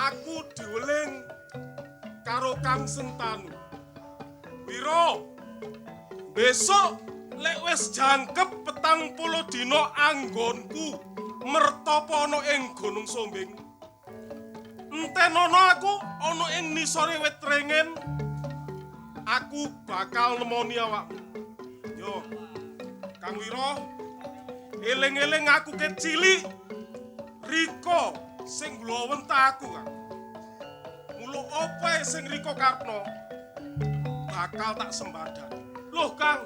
Aku diweling karo Kang Sentanu. Wiro, besok lek wis jangkep 40 dina anggonku mertapa ana ing Gunung Sumbing. Entenono aku ana ing nisore wit ringin. Aku bakal nemoni awakmu. Yo. Kang Wiro, eling-eling aku ket cilik. Riko sing glowentah aku, Kang. Mula apa sing Riko karepno bakal tak sembadan. Loh, Kang.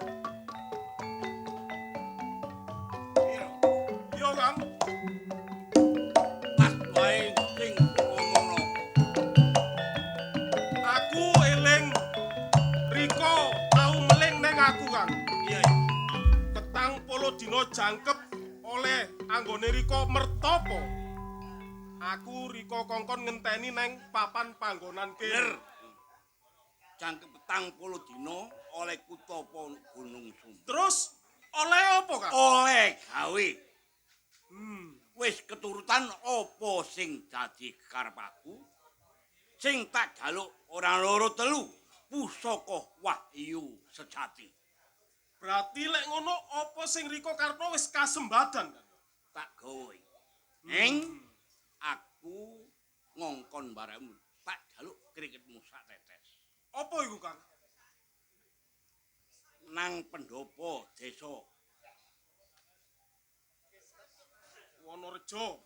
Yo, Kang. Pas wae sing ngomongno. Aku eling Riko tau meling neng aku, Kang. Iya. 40 dina jangkep oleh anggone Riko mertopo. Aku Riko kongkon ngenteni neng papan panggonan kene. Bener. Jangkep 40 dina oleh kutapa Gunung Sumbing. Terus oleh apa, Kang? Oleh gawe. Wis keturutan apa sing dadi karep aku? Sing tak jaluk ora loro telu, pusaka wahyu sejati. Berarti lek ngono apa sing Riko karepno wis kasembadan, Kang? Tak gawe. Ning aku ngongkon baremu, tak jaluk kriketmu sak tetes. Apa iku, Kang? Nang pendopo desa Wonorejo.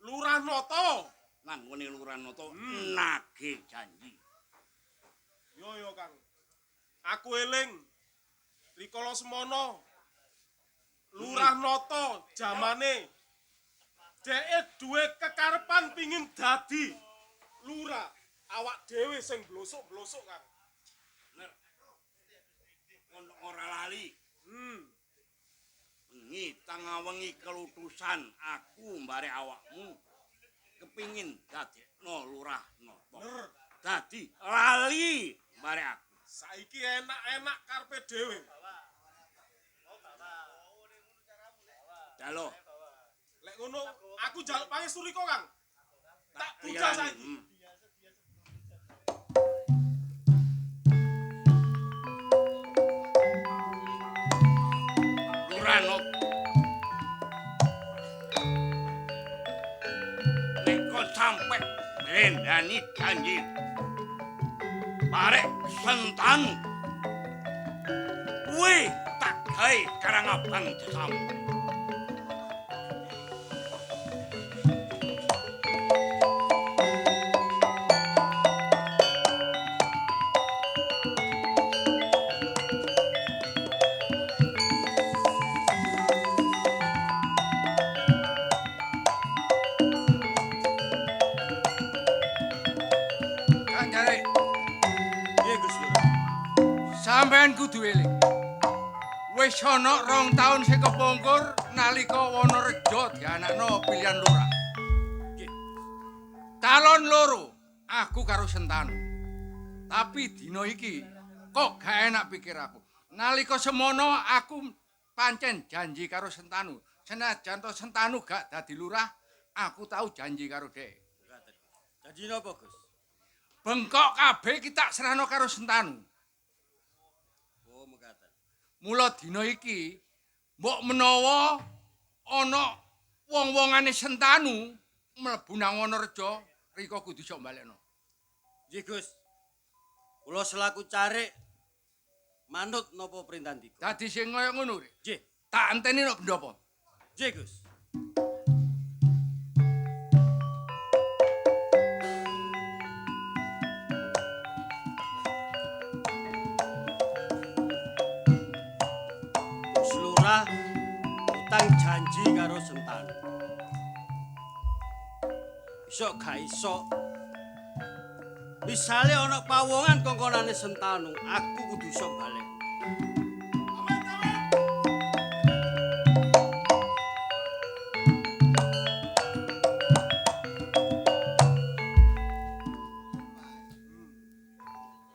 Lurah Noto. Nang ngene Lurah Noto nagih janji. Yo yo, Kang. Aku eling rikala semono Lurah Noto jamane dheke duwe kekarepan pingin dadi lurah. Awak dhewe sing blosok-blosok, Kang. Bener. Ngono ora lali. Bengi tangah wengi kelutusan aku mbare awakmu kepingin dadekno Lurah Noto. Bener. Dadi lali mbare aku. Saiki enak-enak karepe dhewe. Jalo. Lek ngono aku njaluk pangestu Riko, Kang. Tak budal saiki. Lurah Noto. Nek kok sampe mlendani janji barek Sentanu, kuwi tak gawe Karang Abang desamu. Kang Jarik, Piye Gus Lurah? sampean kudu eling. Wis ana 2 taun sing kepungkur nalika Wonorejo dianakno pilihan lurah. Nggih. Calon loro, aku karo Sentanu. Tapi dina iki kok gak enak pikir aku. Nalika semono aku pancen janji karo Sentanu. Senajan to Sentanu gak dadi lurah, aku tau janji karo dhek. Janji napa, Gus? Bengkok kabeh iki tak serahno karo Sentanu. Oh, mekaten. Mula dina iki mbok menawa ana wong-wongane Sentanu mlebu nang Wonorejo, Riko kudu iso mbalekno. Nggih, Gus. Kula selaku carik manut napa perintah ndika. Dadi sing kaya ngono, Rik. Nggih. Tak enteni nok pendopo. Nggih, Gus. Gus Lurah utang janji karo Sentanu. Iso gak iso. Misale ana pawongan kongkonane Sentanu, aku kudu iso balik.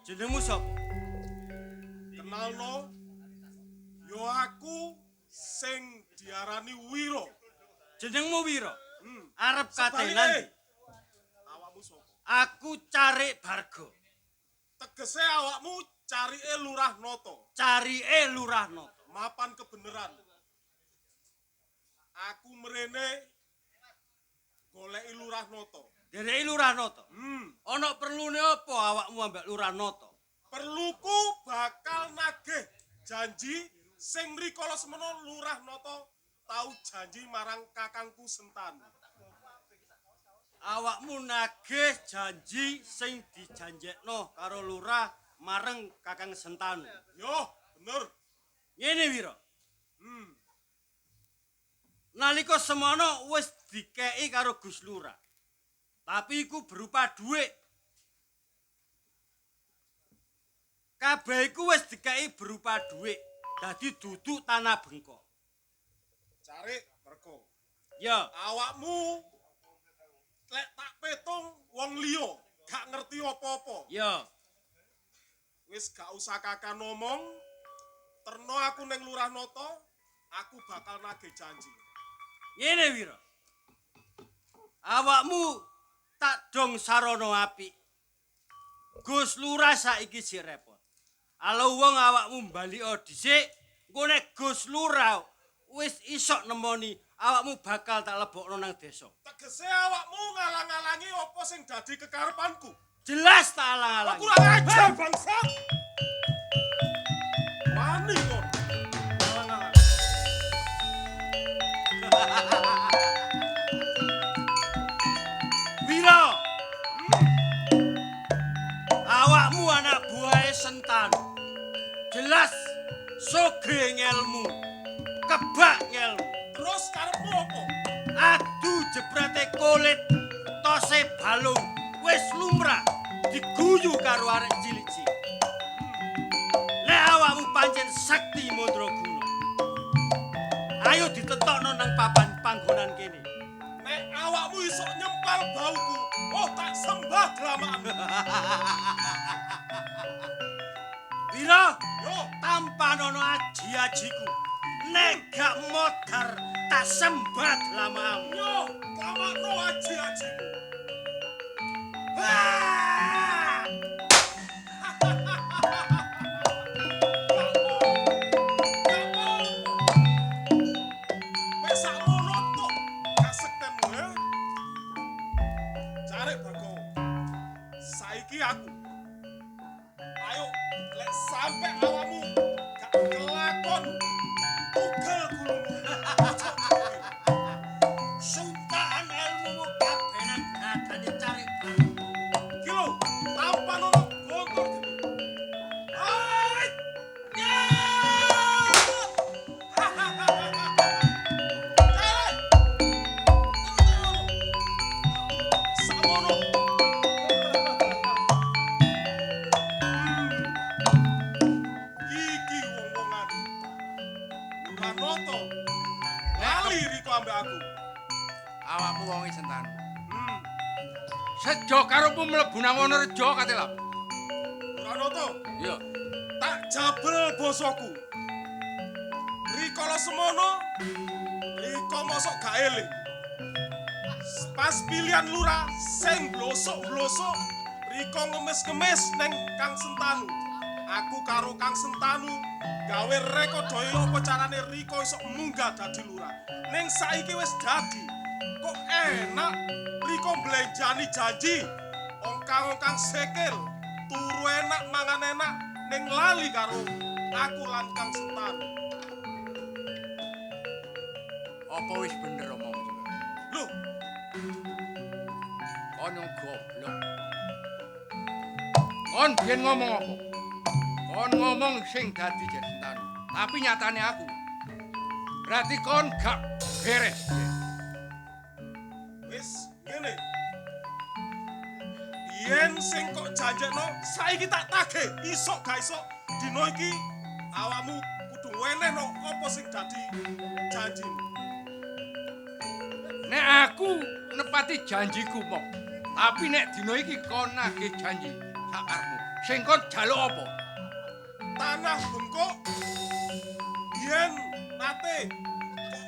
Jenengmu sapa? Kenalno, yo aku sing diarani Wiro. Jenengmu Wiro? Arep Sebalike, katenan. Aku carik Bargo. Tegese awakmu carike Lurah Noto. Carike Lurah Noto. Mapan kebenaran. Aku mrene goleki Lurah Noto. Goleki Lurah Noto. Ana perlune apa awakmu ambek Lurah Noto? Perluku bakal nagih janji sing rikala semono Lurah Noto tau janji marang kakangku Sentanu. Awakmu nagih janji sing dijanjekno karo lurah marang Kakang Sentanu. Yo, bener. Ngene Wira. Nalika semono wis dikeki karo Gus Lurah. Tapi iku berupa dhuwit. Kabeh iku wis dikeki berupa dhuwit. Dadi duduk tanah bengkok. Carik mergo. Ya, awakmu lek tak petung wong liya gak ngerti apa-apa. Ya. Wis gak usah kakak ngomong. Terno aku ning Lurah Noto, aku bakal nagih janji. Ngene Wira. Awakmu tak dong sarana apik. Gus Lurah saiki sik repot. Alo wong awakmu mbalika dhisik, engko nek Gus Lurah wis isok nemoni, awakmu bakal tak lebokno nang desa. Tegese awakmu ngalang-alangi apa sing dadi kekarepanku? Jelas tak alang-alangi. Aku ora ajar bangsat. Wani kon. Alang-alang. Wira. Awakmu anak buahe Sentanu. Jelas soge ngelmu. Kebak ngelmu. Terus karepmu apa? Adu jebrate kulit tose balung wis lumrah diguyu karo arek cilik-cilik. Nek awakmu pancen sakti mandraguna, ayo ditetokno nang papan panggonan kene. Nek awakmu iso nyempal bauku, oh tak sembah dlamakmu. Wira, yo tampanono aji-ajiku. Nek gak modar tak sembah dlamakmu. Yo, tamakno aji-ajiku. Wah! Wis sakmono tok kasektenmu ya. Carik Bargo. Saiki aku. Ayo, lek sampe awakmu gak kelakon tugel gulumu. Suntakan ilmumu kabeh nang dadane Carik Bargo. Iki lho, tampanono gontor gede. Hai! Ya! Carik! Samono. Iki wong-wongan. Lurah Noto. Lali riko ambek aku. Awakmu wonge Sentanu. Sejo karepmu mlebu nang Wonorejo kate lap. Lurah Noto, Iya. tak jabel bosoku. Rikala semono, riko mosok gak eling. Pas pilihan lurah sing blosok-blosok, riko ngemis-ngemis neng Kang Sentanu. Aku karo Kang Sentanu gawe rekodaya apa carane riko iso munggah dadi lurah. Ning saiki wis dadi. Kok enak riko mblenjani janji. Ongkang-ongkang sikil, turu enak mangan enak ning lali karo aku lan Kang Sentanu. Apa wis bener omongmu? Lho, Kon wong goblok. Kon biyen ngomong apa? Kon ngomong sing dadi jar Sentanu. Tapi nyatane aku. Berarti kon gak beres. Wis ngene. Yen sing kok janjekno saiki tak tagih, isok gak isok dina iki awakmu kudu wenehno apa sing dadi janjimu. Nek aku nepati janjiku mok. Tapi nek dina iki kon nagih janji sakarepmu. Sing kon jaluk apa? Tanah bengkok yen nate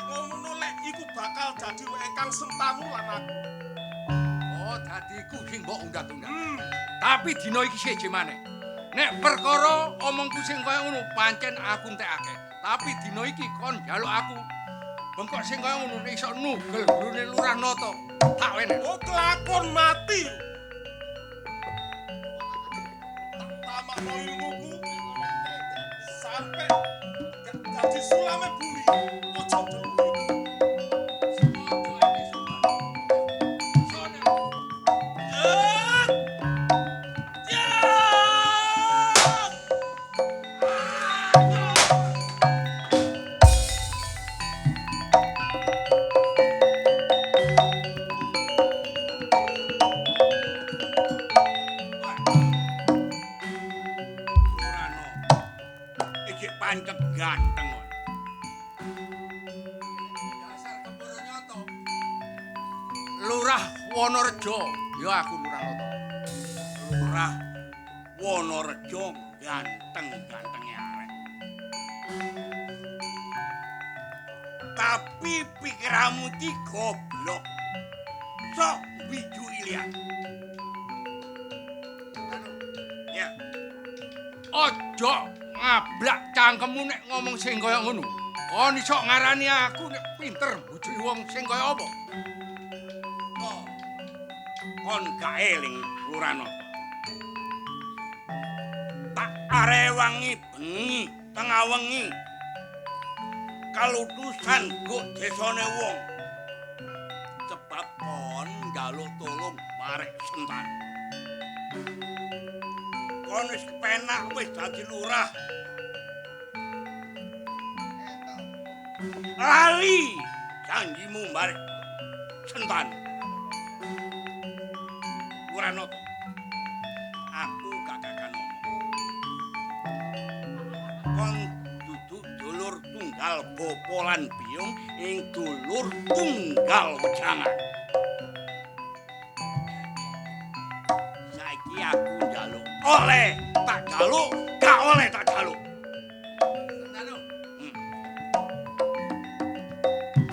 kok ngono lek iku bakal dadi weke Kang Sentanu lan aku. Oh, dadi Pribadiku sing mbok undat-undat. Tapi dina iki siji maneh. Nek perkara omongku sing kaya ngono pancen aku entekake. Tapi dina iki kon njaluk aku bengkok sing kaya ngono nek iso nugel gurune Lurah Nata. Tak wene. Oh, kelakon mati. Tak tamakno ilmuku sampe dadi sulame bumi. Ojo delok. Pancet ganteng kok. Dasar keporo nyoto. Lurah Wonorejo, ya aku Lurah Nata. Lurah Wonorejo ganteng-gantenge arek. Tapi pikiranmu iki goblok. Sok biju ilian. Ya. Ojo ngablak cangkemmu nek ngomong sing kaya ngono. Kon iso ngarani aku nek pinter mbujuki wong sing kaya apa? Oh. Kon gak eling Lurah Nata. Tak arewangi bengi tengah wengi. Kalutusan gok desane wong. Sebab kon njaluk tulung marek Sentan. Kon wis kepenak wis dadi lurah. Lali janjimu marek Sentan. Lurah Nata, aku gak kakan ngomong. Kon duduk dulur tunggal bapa lan biyung ing dulur tunggal wejangan. Saiki aku njaluk oleh tak jaluk, gak oleh tak jaluk.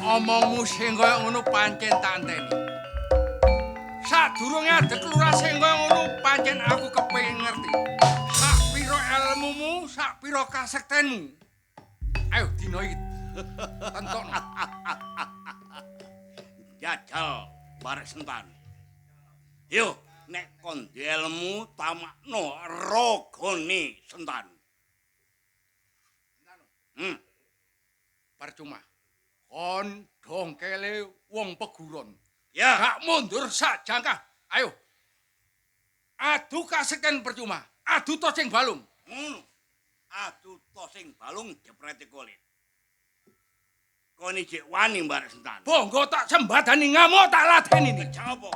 Omongmu sing kaya ngono pancen tak enteni. Sadurunge adeg lurah sing kaya ngono pancen aku kepengin ngerti. Sak pira ilmumu, sak pira kasektenmu. Ayo dina iki tentokno. Jajal barek Sentan. Yo nek kon ilmu tamakno ragane Sentan. Percuma. Kon dongkele wong peguron. Ya. Gak mundur sak jangkah. Ayo. Adu kasekten percuma. Adu to sing balung. Ngono. Adu to sing balung jeprete kulit. Kon ijek wani mbarek Sentan. Bonggo tak sembadani ngamuk tak ladeni. Kejang apa?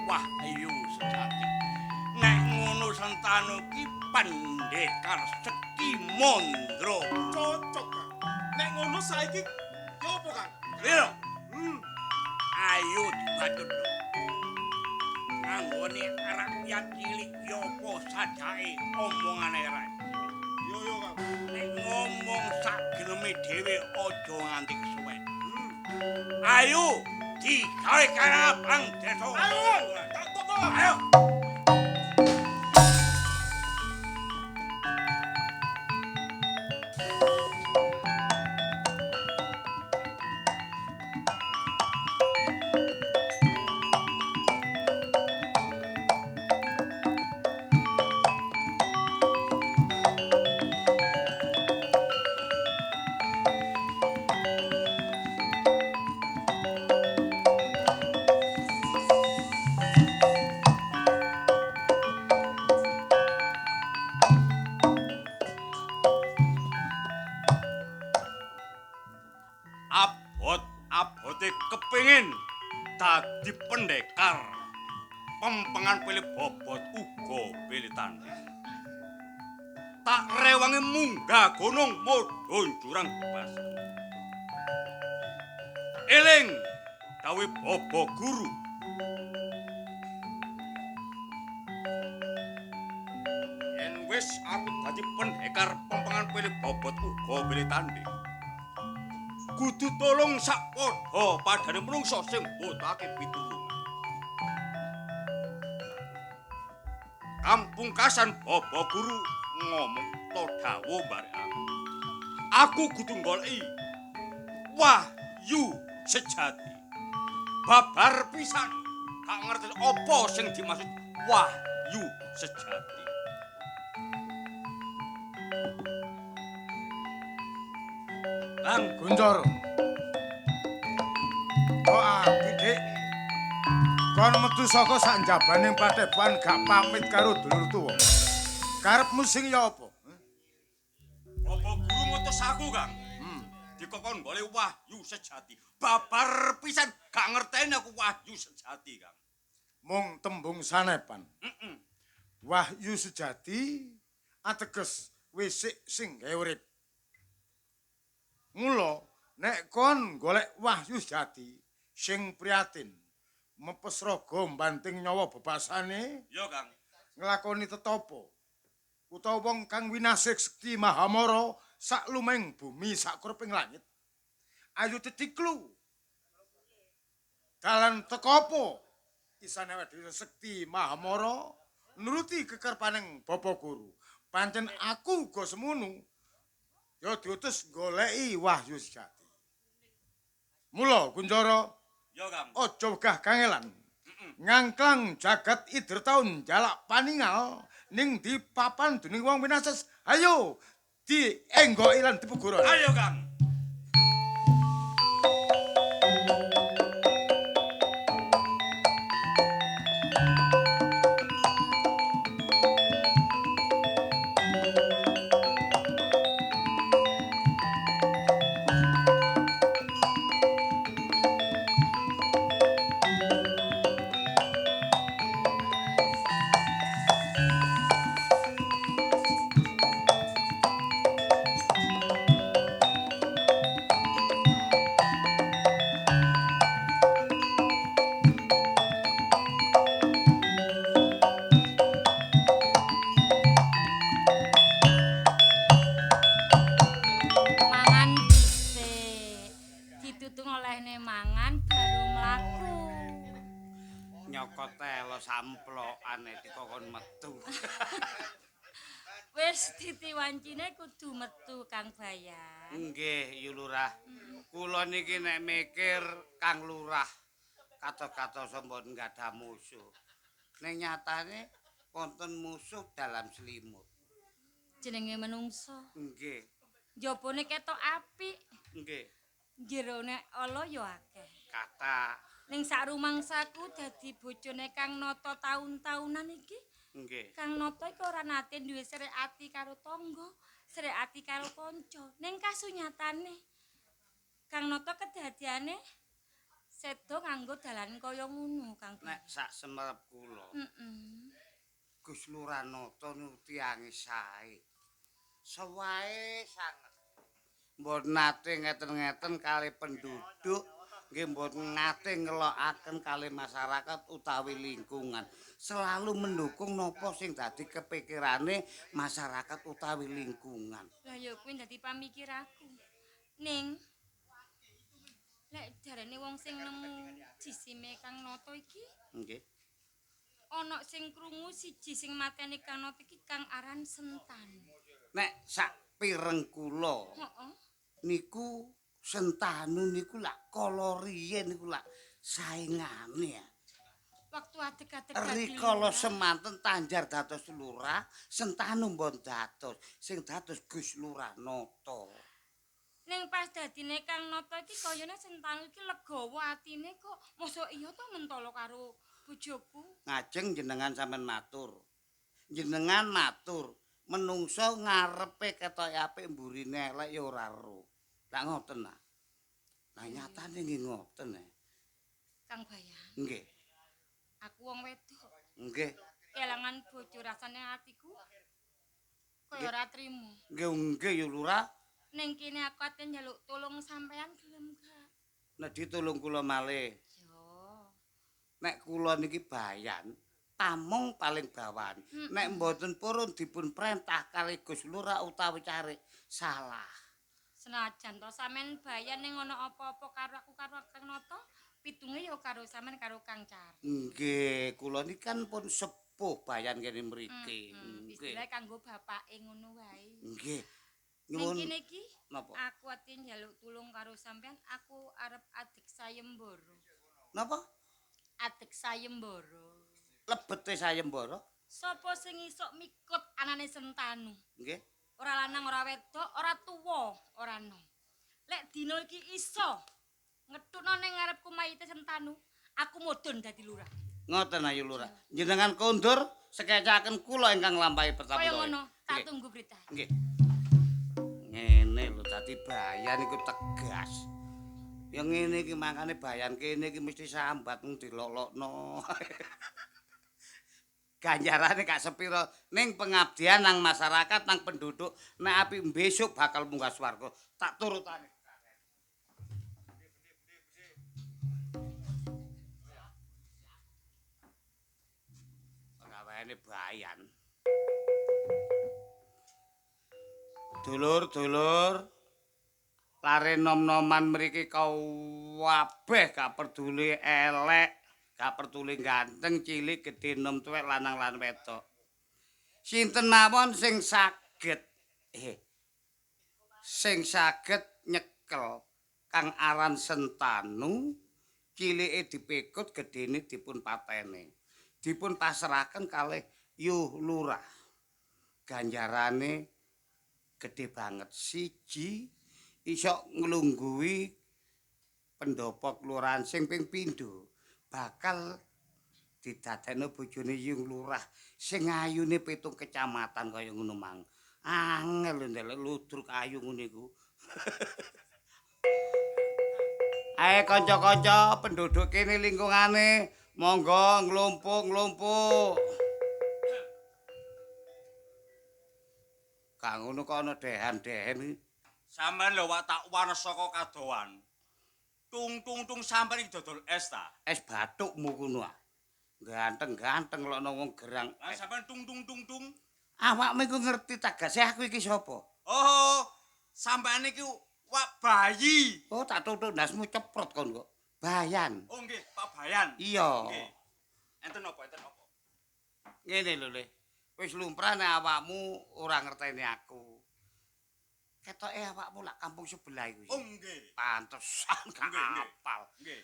Wahyu sejati. Nek ngono Sentanu ki pendekar sekti mondro. Cocok, Kang. Nek ngono saiki ya apa, Kang? Lho. Ayo dibacut. Nganggone rakyat cilik ya apa sajake omongane rakyat. Yo yo, Kang. Nek ngomong sak geleme dhewe aja nganti kesuwen. Ayo digawe karabang desa. Ayo, tak toko. Ayo. pilih tanding. Tak rewangi munggah gunung mudhun jurang bebasan. Eling dawuh Bapa Guru. Yen wis aku dadi pendekar pempengan pilih bobot uga pilih tanding. Kudu tolong sak padha padane menungsa sing butuhake pitulungan. Kampung kasan Bapa Guru ngomong to dawuh barek aku. Aku kudu goleki wahyu sejati. Babar pisan gak ngerti apa sing dimaksud wahyu sejati. Bang Guntur. Kok ati, Dik? Kon metu saka sak njabaning padepokan gak pamit karo dulur tuwa. Karepmu sing ya apa? Bapa Guru ngutus aku, Kang. Dikokon golek wahyu sejati. Babar pisan gak ngerteni aku wahyu sejati, Kang. Mung tembung sanepan. Wahyu sejati ateges wisik sing gawe urip. Mula nek kon golek wahyu sejati sing prihatin mepes raga mbanting nyawa bebasane, ya Kang, nglakoni tetapa utawa wong kang winasih sekti mahamara sak lumeng bumi sak kurping langit. Ayo tetiklu dalan teko apa isane awake dhewe sekti mahamara nuruti kekerpaning Bapa Guru. Pancen aku uga semono ya diutus goleki wahyu sejati. Mula Kuncara, ya Kang, aja wegah kangelan. Ngangklang jagat ider taun jalak paningal ning di papan dening wong winases. Ayo dienggoki lan dipuguron. Ayo Kang. Samplokane dikokon metu. Wis titiwancine kudu metu Kang Bayan. Nggih, Yu Lurah. Kula niki nek mikir Kang Lurah kados-kados mboten gadah musuh. Ning nyatane wonten musuh dalam selimut. Jenenge menungso. Nggih. Njabane ketok apik. Nggih. Jerone ala ya akeh. Kathah. Ning sak rumangsaku dadi bojone Kang Nata taun-taunan iki. Nggih. Kang Nata iki ora nate duwe srek ati karo tangga, srek ati karo kanca. Ning kasunyatane Kang Nata kedadiane sedo nganggo dalan kaya ngono, Kang. Nek sak semerep kula. Gus Lurah Nata niku tiyange sae. Sawae sanget. Mboten nate ngeten-ngeten kali penduduk. Nggih mboten nate ngelokaken kali masyarakat utawi lingkungan. Selalu mendukung napa sing dadi kepikirane masyarakat utawi lingkungan. Lah ya kuwi dadi pamikir aku. Ning lek jarene wong sing nemu jisime Kang Nata iki, nggih. Ana sing krungu siji sing mateni Kang Nata iki kang aran Sentanu. Nek sak pireng kula, heeh, niku Sentanu niku lak kala riyen niku lak saingane ya. Waktu adeg-adeg dadi rikala semanten Tanjar dados lurah, Sentanu mbon dados, sing dados Gus Lurah Nata. Ning pas dadine Kang Nata iki kayane Sentanu iki legawa atine kok. Mosok iya to mentolo karo bojoku. Ngajeng jenengan sampean matur. Jenengan matur, menungso ngarepe ketoke apik mburine elek ya ora ero. Lah ngoten ta. Lah nyatane nggih ngoten e. Kang Bayan. Nggih. Aku wong wedok. Nggih. Kelangan bojo rasane atiku kaya ora trimo. Nggih nggih ya Lurah. Ning kene aku ate njaluk tulung sampean gelem gak? Nek ditulung kula malih. Yo. Nek kula niki bayan pamong paling bawan. Nek mboten purun dipun perintah kali Gus Lurah utawi carik salah. Senajan to sampean bayan ning ana apa-apa karo aku karo Kang Nata, pitunge ya karo sampean karo Kang Carik. Nggih, kula niki kan pun sepuh bayan kene mriki. Nggih. Istilah kanggo bapake ngono wae. Nggih. Ning Nyuwun kene iki napa? aku ate njaluk tulung karo sampean, aku arep adek sayembara. Napa? Adek sayembara. Lebete sayembara? Sapa sing iso mikut anane Sentanu? Nggih. Ora lanang, ora wedok, ora tuwa, ora nom. Lek dina iki iso ngethukno ning ngarepku mayite Sentanu, aku mudhun dadi lurah. Ngoten ayu Lurah. Jenengan kondur sekecaken kula ingkang nglampahi pertama. Kaya ngono, tak tunggu berita. Nggih. Ngene lho dadi bayan iku tegas. Ya ngene iki mangkane bayan kene iki mesti sambat mung dilolokno. Ganjarane gak sepiro ning pengabdian nang masyarakat nang penduduk nek apik besok bakal munggah swarga. Tak turutane. Penggaweane bayan. Dulur-dulur, lare nom-noman mriki kabeh gak peduli elek, gak peduli ganteng, cilik, gedhe, nom, tuwek, lanang lan wedok. Sinten mawon sing saged sing saged nyekel kang aran Sentanu, cilike dipikut, gedhene dipun pateni. Dipun pasrahaken kalih Yuh Lurah. Ganjarane gedhe banget. Siji iso nglungguhi pendopo kelurahan sing ping pindho bakal didadekno bojone Yung Lurah sing ayune 7 kecamatan kaya ngono mang. Angel lho ndelok ludruk ayu ngono iku. Ae kanca-kanca penduduk kene lingkungane monggo nglumpuk-nglumpuk. Kang ngono kok ana dehan-dehen. Sampeyan lho wak tak wanes saka kadoan. Tung-tung-tung sampeyan iki dodol es ta? Es bathukmu kuno ah. Ganteng-ganteng lokno wong gerang. Lah sampeyan tung-tung-tung-tung. Awakmu iku ngerti tagase aku iki sapa? Oh, sampeyan iki wak bayi. Oh, tak tutuk ndasmu ceprot kon kok. Bayan. Oh nggih, Pak Bayan. Iya. Nggih. Enten apa, enten apa? Ngene lho, Le. Wis lumrah nek awakmu ora ngerteni aku. Ketoke awakmu lak kampung sebelah iku. Oh nggih. Pantesan gak apal. Nggih.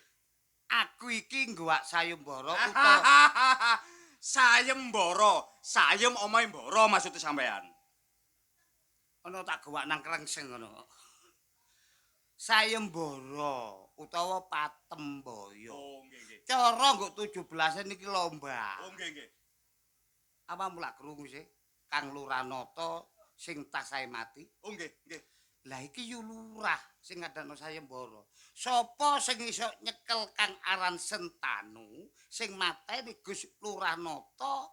Aku iki ngguwak sayembara utawa sayembara, sayem omahe mbara maksude sampean. Ana tak guwak nang krengseng ngono. Sayembara utawa patembaya. Oh nggih nggih. Cara nggo 17-an iki lomba. Oh nggih nggih. Awakmu lak krungu sih Kang Lurah Nata sing tasahe mati. Oh nggih nggih. Lah iki yo lurah sing ngadakno sayembara. Sapa sing iso nyekel Kang aran Sentanu sing mateni Gus Lurah Nata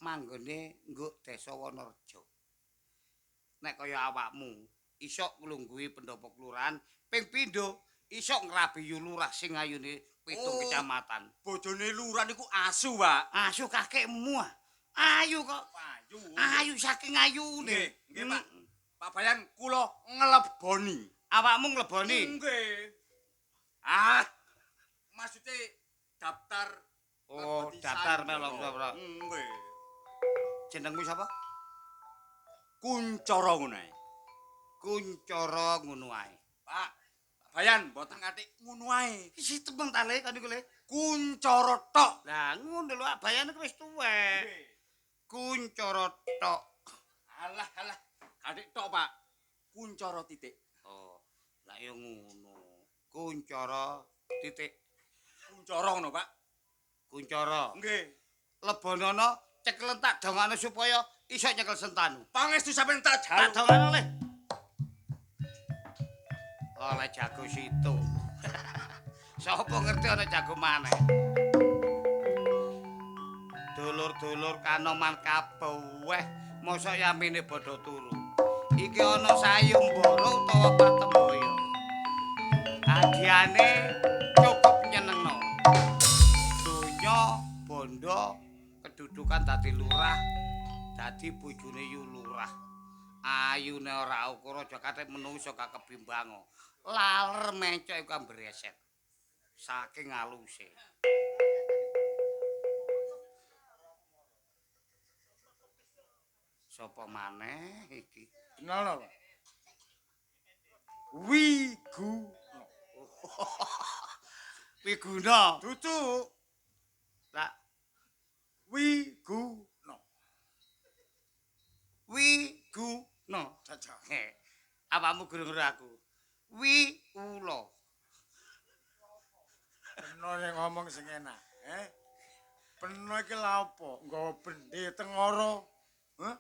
manggone nggo Desa Wonorejo. Nek kaya awakmu iso nglungguhi pendopo kelurahan ping pindho iso ngrabi yo lurah sing ayune 7 kecamatan. Bojone lurah niku asu, Pak. Asu kakekmu ah. Ayu kok. Ayu. Ayu saking ayune. Nggih, nggih, Pak. Pak Bayan kula ngleboni. Awakmu ngleboni? Nggih. Ah. Maksude daftar. Oh, daftar melok ora. Nggih. Jenengmu sapa? Kuncara ngono ae. Kuncara ngono ae. Pak, Pak Bayan mboten katik ngono ae. Iki temeng ta le kan iku le. Kuncara tok. Lah ngono lho, Bayan iku wis tuwek. Kuncara tok. Alah alah. Katik tok, Pak. Kuncara titik. Oh, lah ya ngono. Kuncara titik. Kuncara ngono, Pak. Kuncara. Nggih. Lebonono ceklen tak dongakno supaya iso nyekel Sentanu. Pangestu sampeyan tak jaluk. Tak dongakno le. Oleh jago situ. Sapa ngerti ana jago maneh. Dulur-dulur kanoman kabeh mosok yamine padha turu. Iki ana sayembara utawa patemboya. Hadiane cukup nyenengno. Donya, bondo, kedudukan dadi lurah, dadi bojone yu lurah. Ayune ora ukur aja kathek menungso gak kebimbang. Laler mencok iku ambreset. Saking aluse. Sapa maneh iki? Kenal Pak? Wiguna. Wiguna. Dudu. Lah Wiguna. Wiguna. Cacah. Awakmu guru-guru aku. Wi ula. Peno nek ngomong sing enak, eh? Peno iki lha apa? Nggawa bendhe tengara. Hah?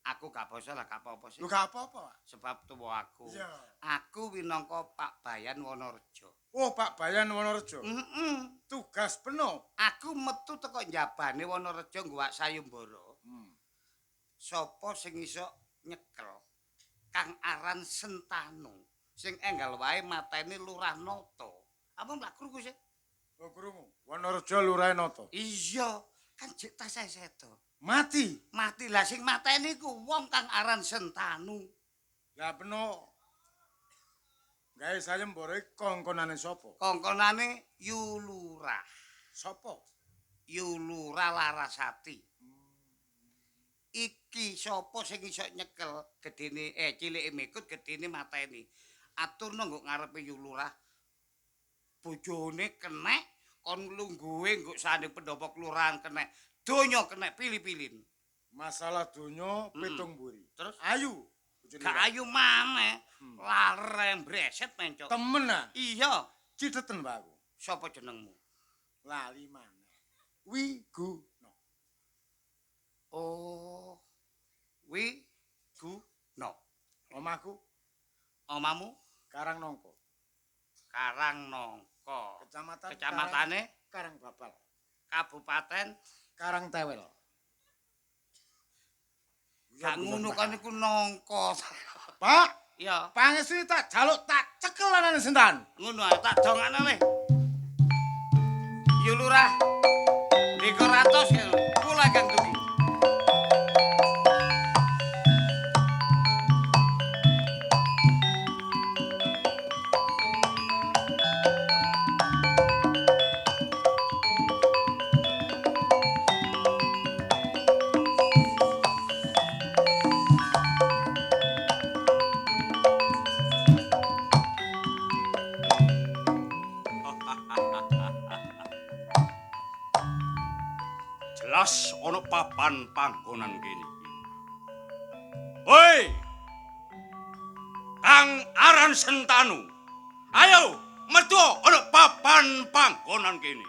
Aku gak basa lah gak apa-apa sih. Lho gak apa-apa, Pak. Sebab tuwa aku. Iya. Aku winangka Pak Bayan Wonorejo. Oh, Pak Bayan Wonorejo. Heeh. Tugas peno. Aku metu teko njabane Wonorejo ngguwak sayembara. Sapa sing iso nyekel Kang aran Sentanu sing enggal wae mateni Lurah Nata. Apa mlak krungu sih? Oh, krungu. Wonorejo Lurah Nata. Iya, kan jek tasih sedo. Mati. Mati lah sing mateni ku wong kang aran Sentanu. Lah peno gawe sayembara iki kongkonane sapa? Kongkonane Yu Lurah. Sapa? Yu Lurah Larasati. Iki sapa sing iso nyekel gedene cilike mikut gedene mateni. Aturno nggo ngarepe Yu Lurah. Bojone kenek kon lungguhe nggo sanding pendopo kelurahan kenek. Donya kenek pilih-pilih. Masalah donya pitung mburi. Terus ayu. Gak ayu maneh. Lare mbreset mencok. Temen ah. Iya, Citheten Pak aku. Sapa jenengmu? Lali maneh. Wiguna. Oh. Wiguna. Omahku Omamu Karangnongko. Karangnongko. Kecamatan Kecamatane Karangbabal. Kabupaten Karangtewel. Gak ngono kan iku nongko. Pak, Iya. pangestu tak jaluk tak cekel anane Sentan. Ngono ae tak dongakno le. Yo Lurah. Ndika ratos ya. Kula kang dugi. Jelas ana papan panggonan kene iki. Hoi! Kang aran Sentanu. Ayo, metu ana papan panggonan kene.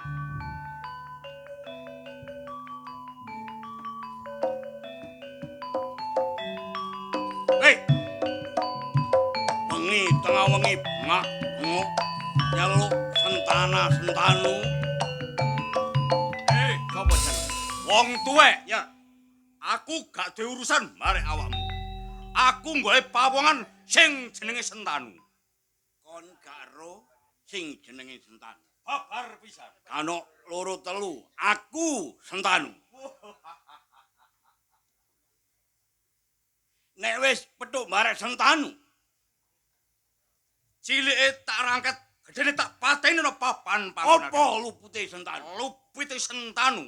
Hei. Bengi tengah wengi bengak bengok nyeluk Sentana Sentanu. Hei, sapa jenenge? Wong tuwek Ya. Aku gak duwe urusan marek awakmu. Aku golek pawongan sing jenenge Sentanu. Kon gak ero sing jenenge Sentanu. Babar pisan. Kano loro telu, aku Sentanu. Nek wis petuk marek Sentanu, Cilike tak rangket, gedene tak pateni ana papan panggonan. apa lupute Sentanu? Lupite Sentanu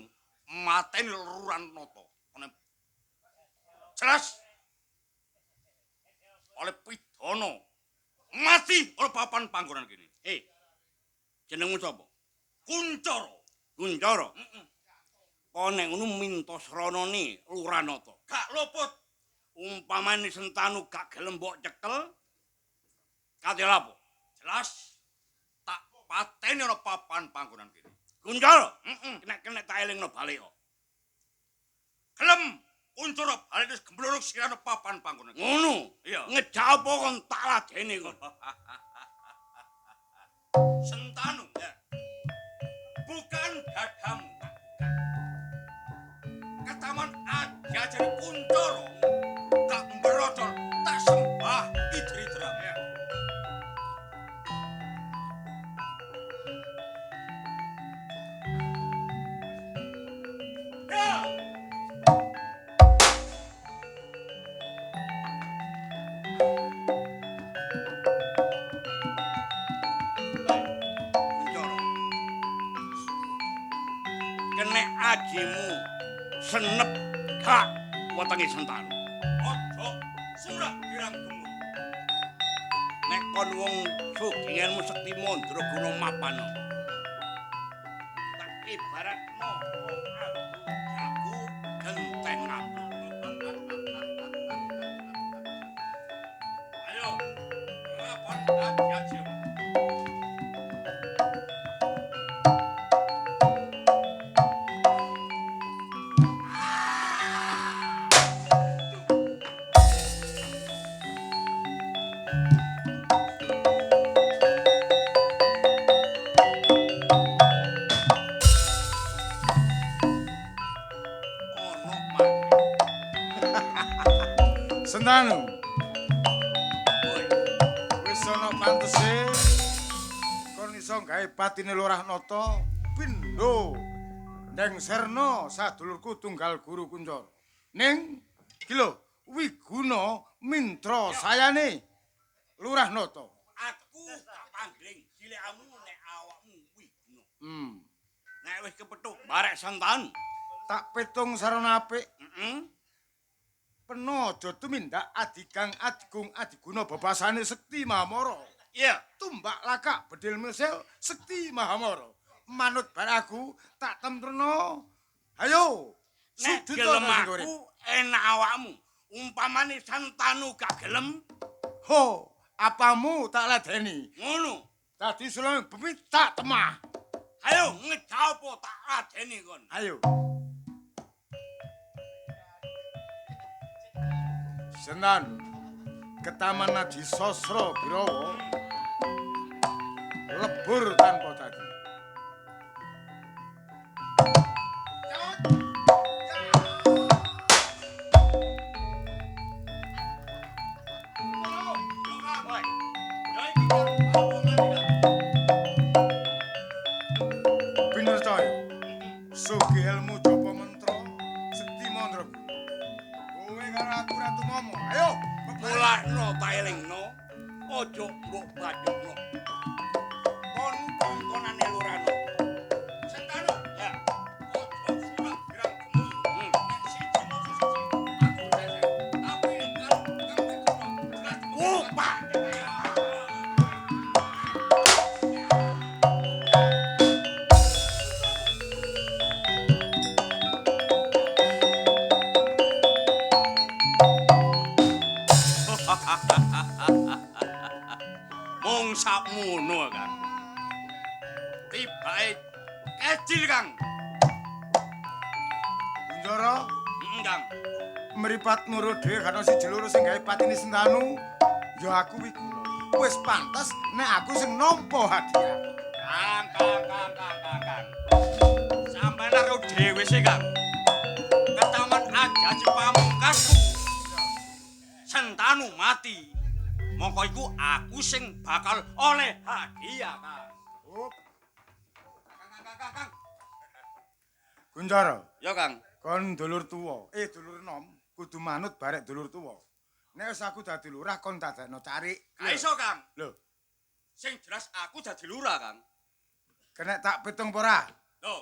mateni Lurah Nata. Jelas. Oleh pidana mati oleh papan panggonan kene. Hei. Jenengmu sapa? Kuncara. Kuncara. Heeh. Nek ngono minta sranane Lurah Nata. Gak luput. Umpamane Sentanu gak gelem mbok cekel, kate lapo? Jelas. Tak pateni ana papan panggonan kene. Kuncara. Heeh. Nek-nek tak elingno balik kok. Gelem Kuncara balik wis gemblorok sirane papan panggonan. Ngono. Iya. Ngejak apa kon tak ladeni kon. Sentanu. Ya. Bukan dadamu. aji-ajine Kuncoro gak mberodol tak sembah idri-idram. Ya. Kuncoro. Kenek ajimu senep gak wetenge Sentanu. Aja surah girang gemun. Nek kon wong sugih ilmu sekti mandraguna mapan. Tak ibaratno wong adu jago genteng api. Ayo, rapan aji-ajimu. Ono maneh. Sentanu, Woi, wis ana pantese kon iso gawe patine Lurah Nata pindho ndengserna sadulurku tunggal guru Kuncoro. Ning iki lho wiguna mintra sayane Lurah Nata. Aku gak pangling cilikamu nek awakmu wiguna. Nek wis kepethuk barek Sentanu. Tak petung sarana apik. Heeh. Peno aja tumindak adigang adigung adiguna bebasane sekti Mahamara. Iya. Tumbak lakak bedil mesil sekti Mahamara. Manut bar aku tak temtrena. Ayo. Nek sujud gelem ana sing urip. aku enak awakmu. Umpamane Sentanu gak gelem, Ho, apamu tak ladeni. ngono. Dadi sulung bumi tak temah. Ayo ngejak apa tak ladeni kon. Ayo. Senan ketaman Aji Sosro Birawa lebur tanpa dadi. Woi. Ya iki kan awongan iki. Pinercaya. Sugih ilmu japa mantra sekti mandraguna. Kowe karo aku Ratu Momo. Ayo, Mulakno tak elingno, aja mbok bacokno. Kon kongkonane Lurano. Sentanu, ya. Aja surah girang gemuyu. Nek siji musuh siji, aku sesek. Tapi nek karo kang Wiguna, jelas Pak. Mung sakmono, Kang. Tibake kecil, Kang. Kunjara, Heeh, Kang. mripat nurut dhewe kan siji loro sing gawe patine Sentanu, ya aku Wiguna. Wis pantes nek aku sing nampa hadiah. Kang, Kang, Kang, Kang, Kang, Kang. Sampeyan karo dhewe sih, Kang. Ketaman aji-aji pamungkasku. Sentanu mati. Mongko iku aku sing bakal oleh hadiah, Kang. Hup. Kang, Kang, Kang, Kang, Kang. Kunjara, Ya, Kang. kon dulur tuwa, dulur nom, kudu manut barek dulur tuwa. Nek wis aku dadi lurah kon dadekno carik. Gak iso, Kang. Lho, Sing jelas aku dadi lurah, Kang. kena tak pitung apa ora? Lho,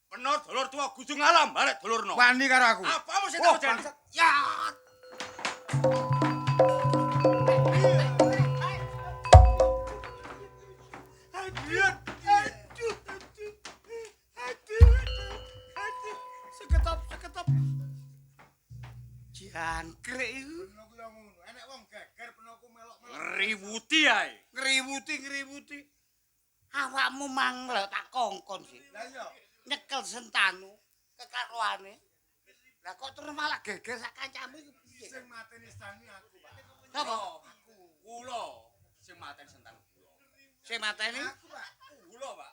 peno dulur tuwa kudu ngalam barek dulur nom. Wani karo aku. Apamu sing Oh, tak ojeni? bangsat. Ya. Seketop, seketop. Jangkrik iku. Peno ku yo ngono. Enek wong geger peno ku melok-melok. Ngriwuti ae. Ngriwuti, ngriwuti. Awakmu manglek tak kongkon sih. Lah iya. Nyekel Sentanu kekaroane. Lah kok terus malah geger sak kancamu iku piye? Sing mateni Sentanu aku, Pak. Sapa? Kula sing mateni Sentanu kula. Sing mateni? Aku, Pak. Kula, Pak.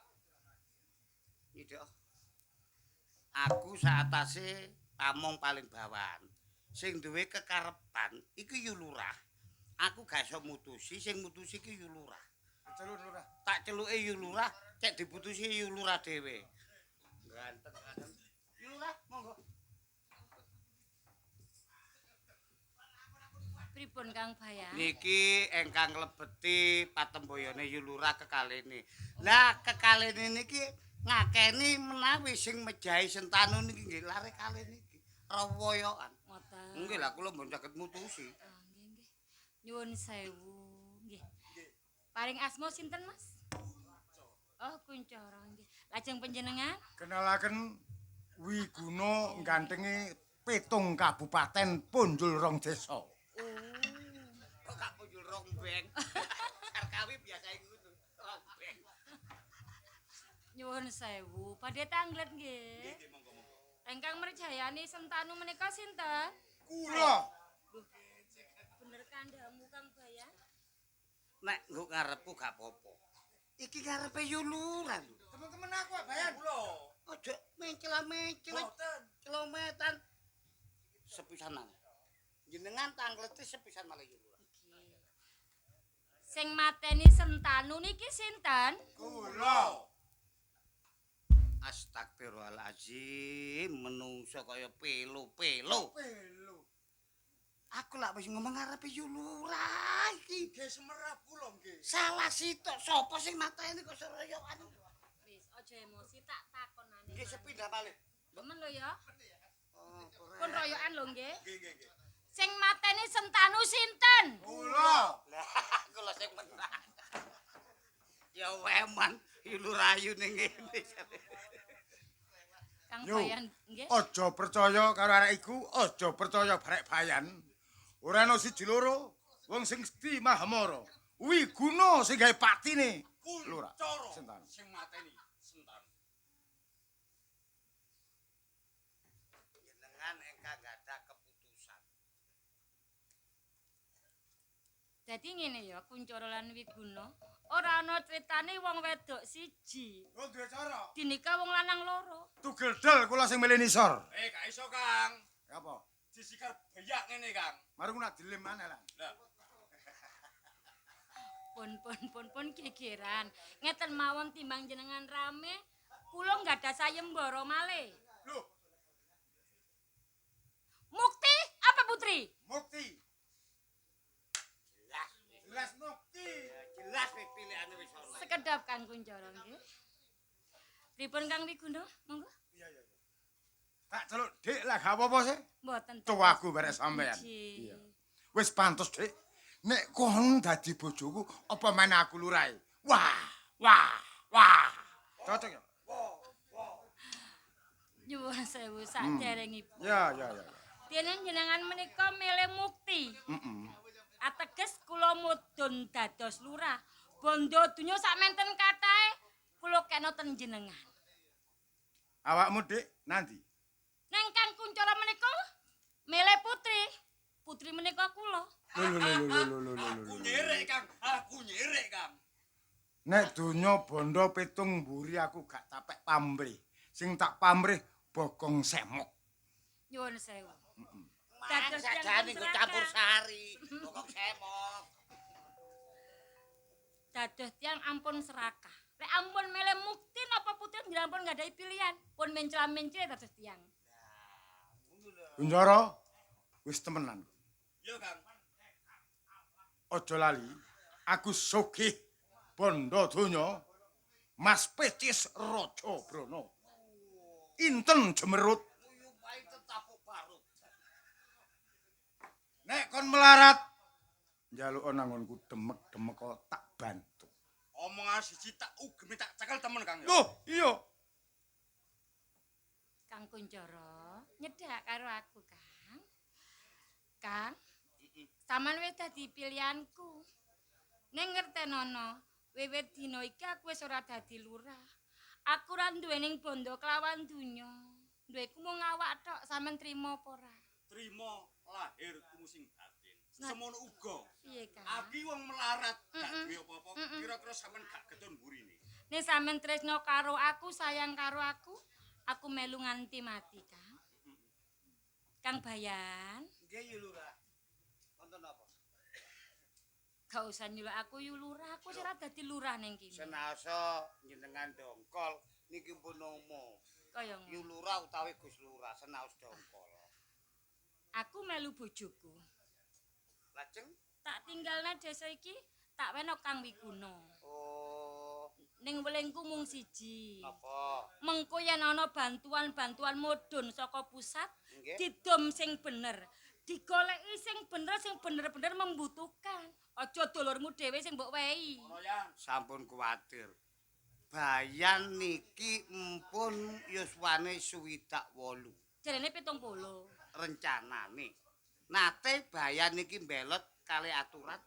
Nyidok. Aku saatase Pamong paling bawahan. Sing duwe kekarepan iku Yu Lurah. Aku gak iso mutusi, sing mutusi iki Yu Lurah. Celuk Lurah. Tak celuke Yu Lurah, cek diputusi Yu Lurah dhewe. Ganteng ganteng. Yu Lurah, monggo. Pripun Kang Bayan? Niki ingkang nglebeti patemboyone Yu Lurah kekalene. Lah kekalene niki ngakeni menawi sing mejahi Sentanu niki nggih lare kalih niki. Rewoyokan. Ngoten. Nggih lah kula mboten saged mutusi. Oh, nggih nggih. Nyuwun sewu nggih. Paring asma sinten, Mas? Oh, Kuncara nggih. Lajeng panjenengan? Kenalaken Wiguna gantenge 7 kabupaten punjul 2 desa. Oh. Kok gak punjul rong beng. Sarkawi biasa ngono. Rong beng. Nyuwun sewu. Badhe tanglet nggih. Nggih, monggo monggo. Ingkang merjayani Sentanu menika sinten? Kula. Bener kandhamu Kang Bayan? Nek nggo ngarepku gak apa-apa. Iki ngarepe Yu Lurah lho. Temen-temen aku Bayan. Kula. Aja mencela-mencela. Mboten. Celometan sepisan malih. Jenengan tanglete sepisan malih Yu Lurah. Nggih. Sing mateni Sentanu niki sinten? Kula. Astagfirullahalazim, menungso kaya pelo-pelo. Pelo. Aku lak wis ngomong ngarepe Yu Lurah iki. Nggih semerap kula nggih. Salah sitok sapa sing mateni kok seroyokan. Wis aja emosi tak takonane. Nggih sepindah malih. Temen lho ya. Oh, Pun royokan lho nggih. Nggih nggih nggih. Sing mateni Sentanu sinten? Kula. Lah, kula sing menang. Ya weman, Yu Lurah ayu ning ngene. Kang Yo. Bayan nggih. Aja percaya karo arek iku, aja percaya barek Bayan. Ora ana siji loro wong sing sekti Mahamara. Wiguna sing gawe patine Lurah. Kuncara Sentanu. sing mateni Sentanu. Jenengan ingkang gadah keputusan. Dadi ngene ya, Kuncara lan Wiguna, ora ana critane wong wedok siji. Oh, duwe cara. Dinikah wong lanang loro. Tugel del kula sing milih nisor. Eh gak iso Kang. Apa? Disikar beyak ngene Kang. Marung nak dilem maneh lah. Lah, Pun pun pun pun gegeran. Ngeten mawon timbang jenengan rame, kula nggadah sayembara malih. Lho, Mukti apa putri? mukti. Jelas. Jelas mukti. Ya, jelas wis pilihane wis ana. Sekedap Kang Kuncara nggih. Pripun Kang Wiguna? Monggo. Iya, iya, iya. Tak celuk Dik lah gak apa-apa sih. Mboten. Tuwaku barek sampean. Iya. Iya. Wis pantes, Dik. Nek kon dadi bojoku, apa meneh aku lurahe? Wah, wah, wah. Cocok ya? Nyuwun sewu saderengipun. Ya, ya, ya. Dene jenengan menika milih mukti. Heeh. Ateges kula mudhun dados lurah. Bondo donya sakmenten kathahe kula kena ten jenengan. Awakmu, Dik, nanti. Neng Kang Kuncara menika milih putri. Putri menika kula. Lho lho lho lho lho lho lho. aku nyerek Kang. Aku nyerek Kang. Nek donya bondo pitung mburi aku gak tapek pamrih. Sing tak pamrih bokong semok. Nyuwun sewu. Dados Dados tiyang sajane nggo pun campur serakah. sari, bokong semok. Dados tiyang ampun serakah. Lek ampun milih mukti napa putri njenengan pun nggadahi pilihan. Pun mencla-mencle dados tiyang. Kunjara wis temenan. Iya Kang. Aja lali, aku sugih bondo donya. Mas Pecis Raja Brana. Inten jemerut. Uyupai tetapuk barut. Nek kon melarat njaluk nanggonku demek-demek tak bantu. Omongan siji tak ugemi tak cekel temen Kang. ya. Loh, iya. Kang Kuncara, nyedak karo aku, Kang. Kang, sampean wis dadi pilihanku. Ning ngertenono, wiwit dina iki aku wis ora dadi lurah. Aku ora duwening bondo kelawan donya. Duweku mung awak tok, sampean trimo apa ora? Trimo lahir kumu sing batin. Nah. Semono uga. Piye, Kang? Aku wong melarat gak Mm-mm. duwe apa-apa, Mm-mm. kira-kira sampean gak getun mburine. Nek sampean tresno karo aku, sayang karo aku, aku melu nganti mati, Kang. Kang Bayan, Nggih, Yu Lurah. Wonten apa? Gak usah nyeluk aku Yu Lurah, aku ora dadi lurah ning kene. Senaosa jenengan dongkol niki pun umum. Kaya Yu ngono. Lurah utawi Gus Lurah senaos dongkol. Aku melu bojoku. Lajeng Tak tinggalna desa iki, tak weno Kang Wiguna. Oh, Ning welingku mung siji. napa? Mengko yen ana bantuan-bantuan mudhun saka pusat, Nggih. didom sing bener. Digoleki sing bener, sing bener-bener membutuhkan. Aja dulurmu dhewe sing mbok wehi. Sampun kuwatir. Bayan niki empun yuswane 68 Jarene 70. Rencanane. Nate Bayan niki mbelot kali aturan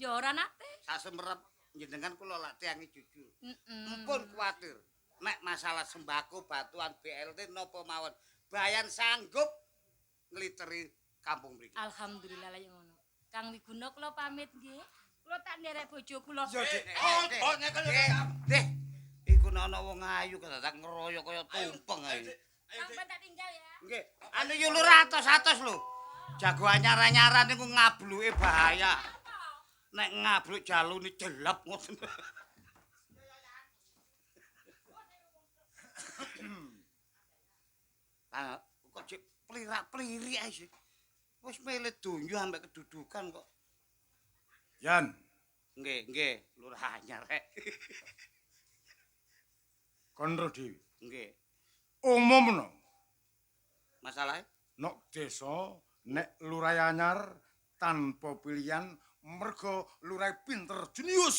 Ya ora nate. Sasemerep jenengan kula lak tiange jujur. Heeh. Empun kuwatir. Nek masalah sembako, bantuan BLT napa mawon, Bayan sanggup ngliteri kampung mriki. Alhamdulillah lah ya ngono. Kang Wiguna kula pamit nggih. Kula tak nderek bojo kula. Ya, Dik. Oh, Dek, iku ana wong ayu kedadak ngeroyo kaya tumpeng ae. Sampai tak tinggal ya. Nggih, anu yo lurah atos-atos lho. Jago anyar-anyaran niku ngabluke bahaya. Nek ngabluk jalune jelep ngoten. Ah, kok cek plirak-plirik ae sih. Wis milih donya ambek kedudukan kok. Yan, Nggih, nggih, lurah anyar rek. kon ro dhewe. Nggih. Umumno Masalahe nok desa nek lurah anyar tanpa pilihan mergo lurah pinter jenius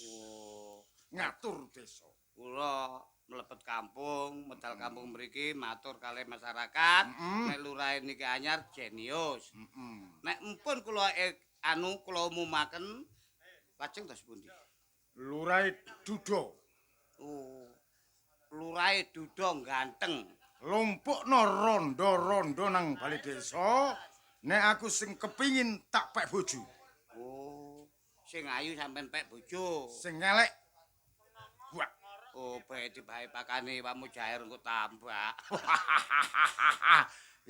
Oh, ngatur desa. Kula mlebet kampung, medal kampung mriki matur kalih masyarakat, nek lurahe niki anyar jenius. Nek empun kula anu kula umumaken lajeng dos pundi? Lurah duda. Oh. Lurahe duda ganteng. Lumpukno rondo-rondo nang bali desa, nek aku sing kepingin tak pek bojo. Oh, sing ayu sampean pek bojo. Sing elek buak. Oh, bae dibae pakane Pak Mujair engko tambah.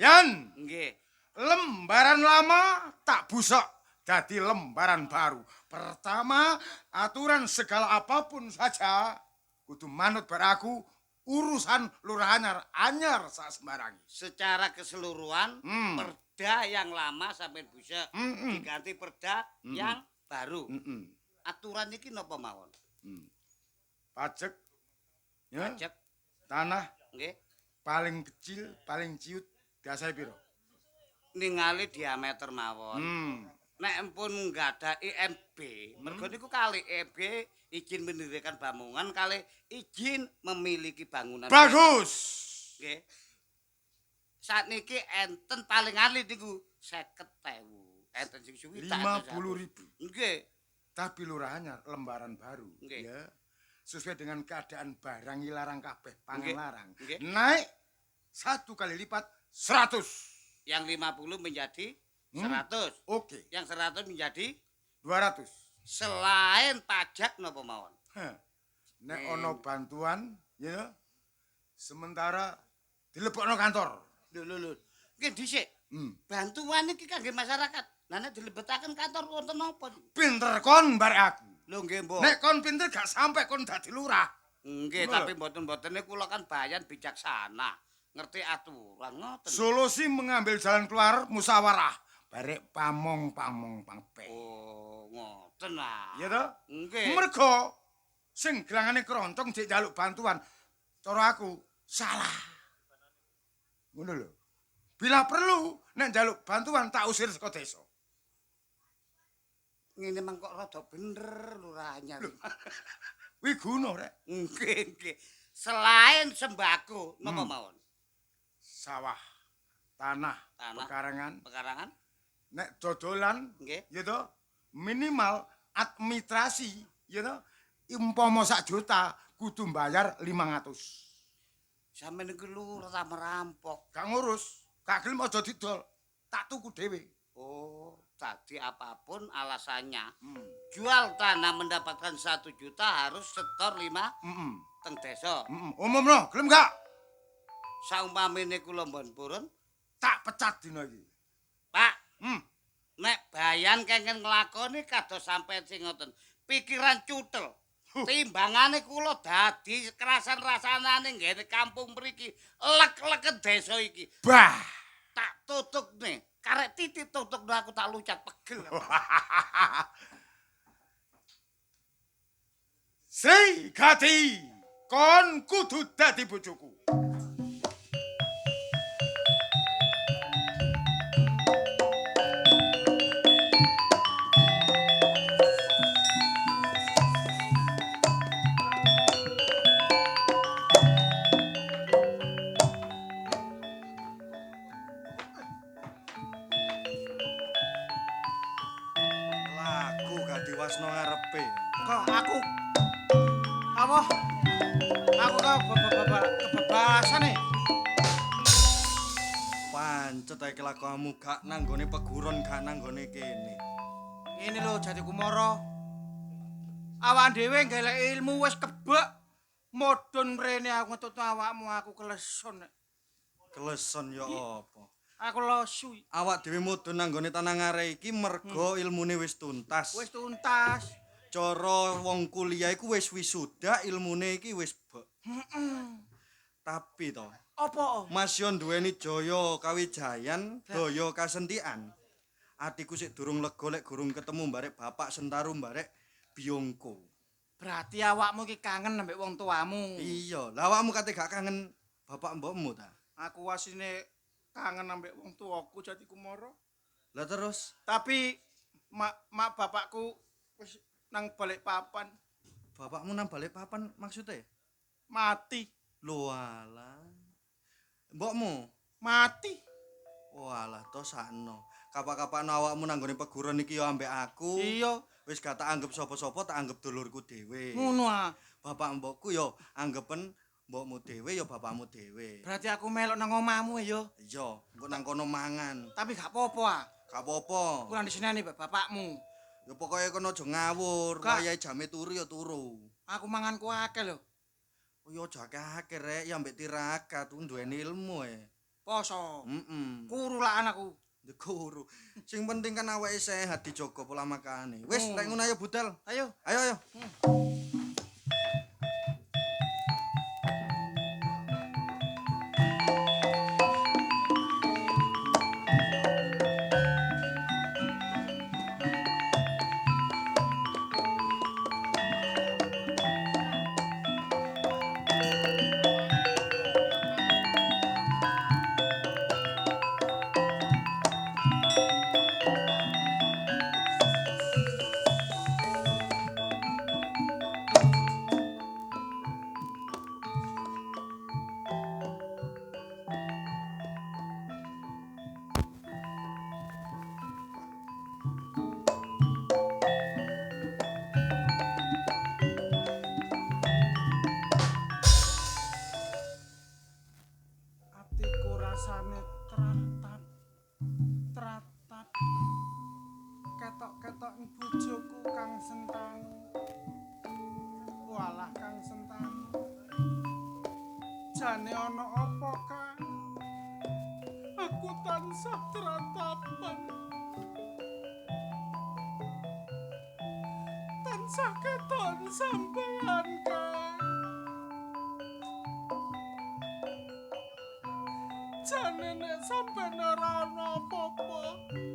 Yan, Nggih. Lembaran lama tak busok dadi lembaran baru. Pertama, aturan segala apapun saja kudu manut bar aku urusan lurah anyar anyar sak sembarangi. Secara keseluruhan perda yang lama sampean busek diganti perda yang baru. Aturan iki napa mawon? Pajak, ya. Pajak. Tanah Nggih. Paling kecil, paling ciut biasa piro? Ningali diameter mawon. Nek empun nggadah IMB, mergo niku kali IMB izin mendirikan bangunan kali izin memiliki bangunan. Bagus. Nggih. Sakniki enten paling alit niku 50.000. Enten sing suwidak. 50.000. Nggih. Tapi lurah anyar lembaran baru, Nggih. ya. Sesuai dengan keadaan barang larang kabeh, pangan Nggih. larang. Nggih. Naik 1 kali lipat 100. Yang 50 menjadi 100. Oke. Yang 100 menjadi 200. Selain pajak napa mawon? Heh. Nek ana bantuan, ya. Sementara dilebokno kantor. Lho lho lho. Nggih dhisik. Bantuan iki kangge masyarakat. Lah nek dilebetaken kantor wonten napa? Pinter kon barek aku. Lho nggih, Mbok. Nek kon pinter gak sampai kon dadi lurah. Nggih, Ngono tapi lho. mboten-mbotene kula kan bayan bijaksana, ngerti aturan ngoten. Solusi mengambil jalan keluar musyawarah barek pamong-pamong pangpe. Oh, ngoten ah. Iya toh? Nggih. Mergo sing gelangane keroncong jek njaluk bantuan. Cara aku salah. Ngono lho. Bila perlu nek njaluk bantuan tak usir saka desa. Ngene mang kok rada bener lurahnya. Wiguna rek. Nggih, nggih. Selain sembako napa mawon? Sawah, tanah, Tanah, pekarangan. Pekarangan. Nek dodolan, Nggih. ya toh, minimal administrasi, ya toh, umpama sak juta kudu bayar 500. Sampeyan niku lurah ta merampok. Gak ngurus, gak gelem aja didol. Tak tuku dhewe. Oh, tadi apapun alasannya, jual tanah mendapatkan 1 juta harus setor 5 teng desa. Umumno, gelem gak? Saumpamine kula mbon purun, Tak pecat dina iki. Pak, nek bayan kengken nglakoni kados sampean sing ngoten. Pikiran cutel. Timbangane kula dadi kerasan-rasanane nggene kampung mriki, lek-leken desa iki. Bah. Tak tutukne, karek titik tutukne aku tak lucat pegel. Sri Gati, kon kudu dadi bojoku. Laku gak diwasno ngarepe. Kok aku apa? Aku kok kebebasan e. Pancet ae kelakuanmu gak nanggone peguron, gak nanggone kene. Ngene lho Jati Kumara. Awak dhewe golek ilmu wis kebek. Mudhun mrene aku ngetutno awakmu aku kelesun. Kelesun ya apa? Aku lesu. Awak dhewe mudhun nanggone tanah ngare iki mergo ilmune wis tuntas. Wis tuntas. Cara wong kuliah iku wis wisuda, ilmune iki wis bek. Tapi to, Apa? Mas yo duweni jaya kawijayan, daya kasentian. Atiku sik durung lega lek gurung ketemu mbarek Bapak Sentaru mbarek biyungku. Berarti awakmu iki kangen ambek wong tuamu. Iya, lah awakmu kate gak kangen bapak mbokmu ta? Aku asline kangen ambek wong tuaku Jati Kumara. Lah terus Tapi mak bapakku wis nang balik papan bapakmu nang balik papan maksudnya? mati. Lho alah. Mbokmu? Mati. Walah to sakno. Kapak-kapakno awakmu nang nggone peguron iki ya ambek aku. Iya. Wis gak tak anggap sapa-sapa, tak anggap dulurku dhewe. Ngono ah. Bapak mbokku ya anggepen mbokmu dhewe ya bapakmu dhewe. Berarti aku melok nang omahmu ya. Iya, engko nang kono mangan. Tapi gak apa-apa ah. Gak apa-apa. Kurang diseneni bapakmu. Ya pokoke kono aja ngawur, wayahe jame turu ya turu. Aku manganku akeh lho. Oh ya aja akeh-akeh rek, ya ambek tirakat duweni ilmu e. Poso. Heeh. Kuru lah anakku. Kuru. Sing penting kan awake sehat dijaga pola makane. Wis, lek ngono ayo budal. Ayo. Ayo ayo. Jane ana apa, Kang? Aku tansah tratapan. Tansah keton sampean, Kang. Jane nek sampean ora ana apa-apa,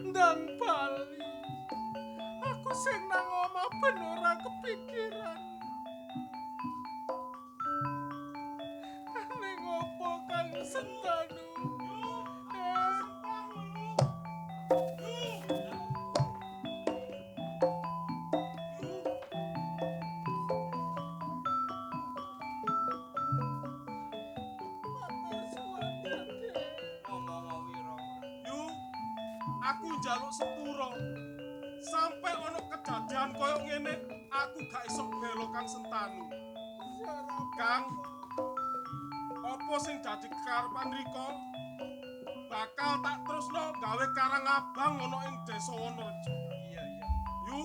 ndang bali. Aku sing nang omah ben ora kepikiran. Sentanu. Yu, aku njaluk sepuro. Sampai ono kedadian koyo ngene, aku gak iso belo Kang Sentanu. Kang, apa sing dadi karepan rika bakal tak terusno gawe karang abang ana ing desa Wonorejo. Iya, iya. Yu,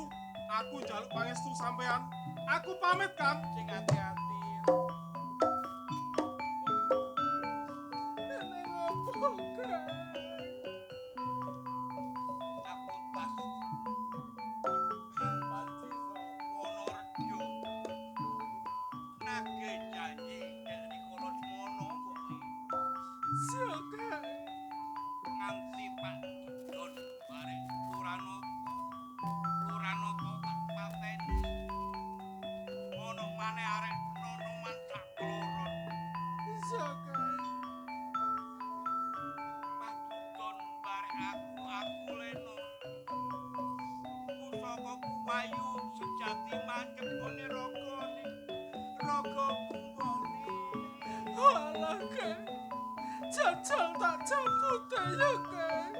aku njaluk pangestu sampean. Aku pamit, Kang. Sing ati-ati. Neng opo, Kang? Wahyu Sejati mancep gone ragane. Ragaku mbokne. Walah, Kang. Jajal tak cabute ya, Kang.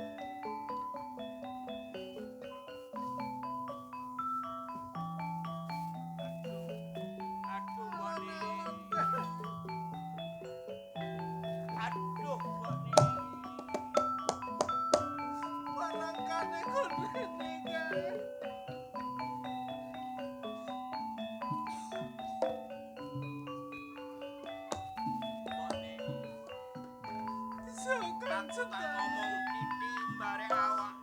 Aduh, mbokne. Aduh, mbokne. Barangkane kon rene, Kang. Mbokne. Kang Aku tak Sentanu. ngomong titik bare awak.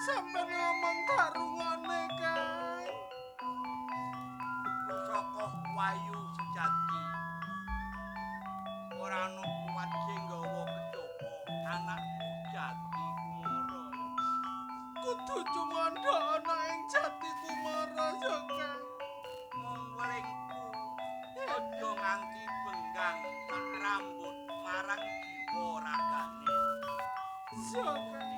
Sampeyan ngomong tak rungokne, Kang. Pusaka Wahyu Sejati. Ora ana kuat sing nggawa kejaba anakku Jati Kumara. Kudu cumandha ana ing Jati Kumara ya, Kang. Mung welingku aja nganti benggang sak rambut marang jiwa ragane. Ya, Kang.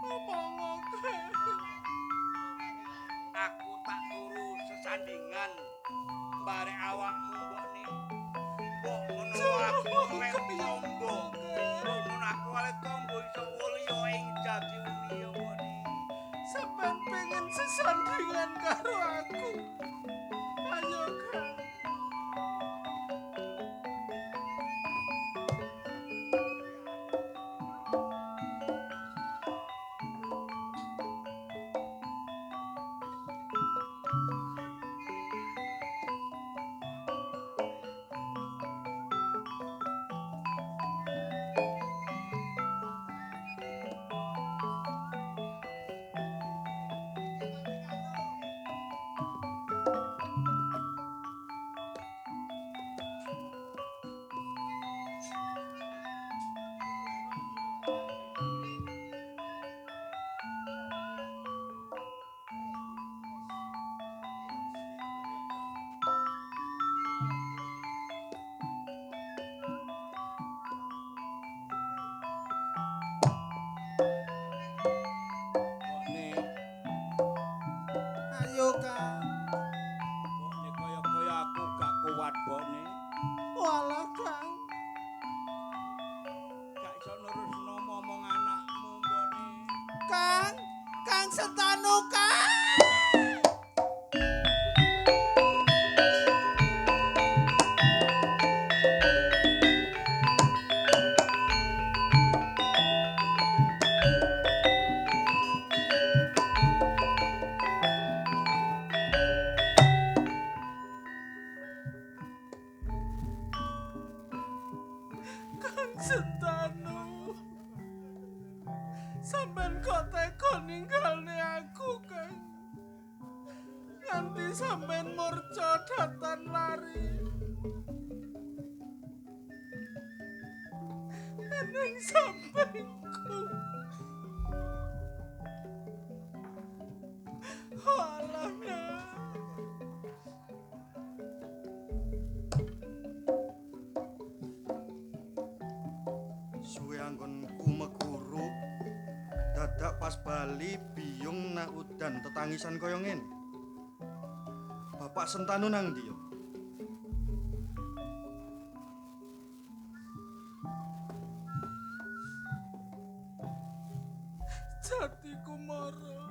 Omong Kang. Aku tak turu sesandingan bare awakmu mbokne. Mbok ngono aku oleh tombo. Mbok ngono aku oleh tombo iso woliya ing jati wengi ya mbokne. Sampeyan pengen sesandingan karo aku. Ayo, Kang. Mbokne, Ayo, Kang. mbokne kaya-kaya aku gak kuat mbokne. Walah, Kang. Gak iso nerusno momong anakmu mbokne. Kang, Kang Sentanu, Kang. Kang Sentanu. Sampeyan kok tega ninggalne aku, Kang. Nganti sampeyan murca datan lari. Neng sampingku. Alah, ya. Suwe anggonku meguru. Dadak pas bali biyung nak udan tetangisan kaya ngene. Bapak Sentanu nang ndi yo? Jati Kumara.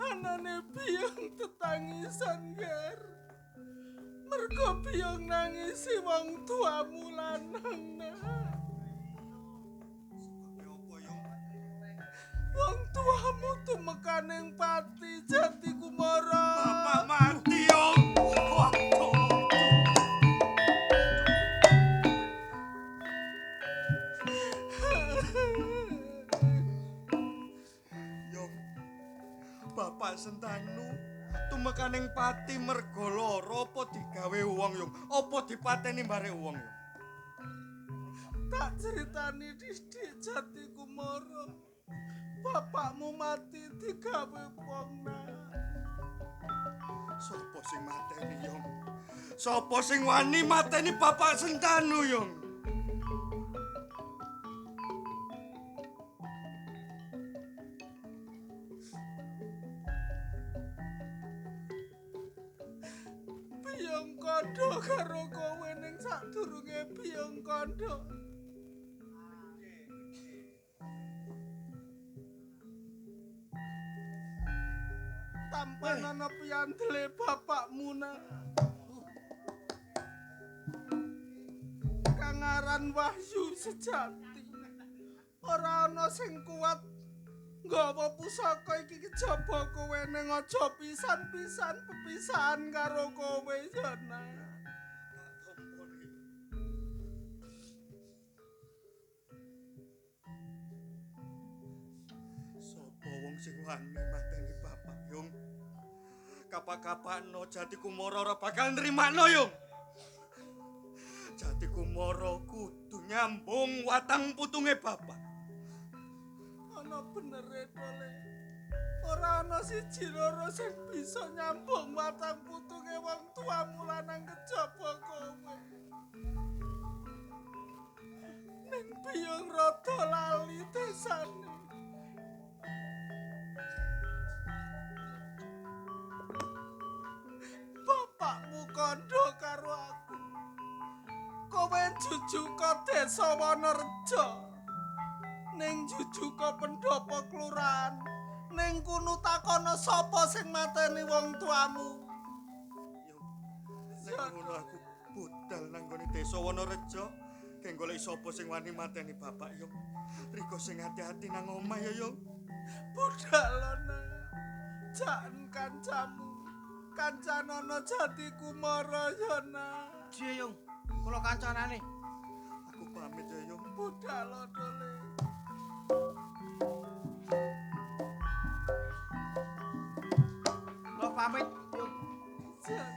Anane biyung tetangisan, Ger. Mergo biyung nangisi wong tuamu lanang, nak. Sebabe apa yo? Wong tuamu tumekaning pati Jati Kumara. Bapak mati yo. Waduh. Yong. Bapak Sentanu tumekaning pati mergo lara apa digawe wong, Yong? Apa dipateni bare wong, Yong? Tak ceritani dhisik Jati Kumara. Bapakmu mati digawe wong, nak. Sopo sing mateni, Yong? Sopo sing wani mateni Bapak Sentanu, Yong? Biyung kandha karo kowe ning sadurunge biyung kandha. Tampanana piyandele bapakmu nak. Kang aran Wahyu Sejati. Ora ana sing kuat nggawa pusaka iki kejaba kowe ning aja pisan-pisan pepisahan karo kowe ya nak. Sapa wong sing wani mateni bapak, Yung? Kapak-kapakno Jati Kumara ora bakal nrimakno, Yung. Jati Kumara kudu nyambung watang putunge bapak. Ana benere to, Le. Ora ana siji loro sing bisa nyambung watang putunge wong tuamu lanang kejaba kowe. Ning biyung rada lali desane. Bapakmu kandha karo aku. Kowe jujuka desa Wonorejo. Ning jujuka pendopo kelurahan. Ning kono takono sapa sing mateni wong tuamu. Nek ngono aku budal nang gone desa Wonorejo, keng golek sapa sing wani mateni bapak, Yung. Riko sing ati-ati nang omah ya, Yung. Budalana. Jan kancamu. Kancanono Jati Kumara ya nak. Piye, Yung? Kula kancanane. Aku pamit ya, Yung. Budalana, Le. Kula pamit, Yung. Jan.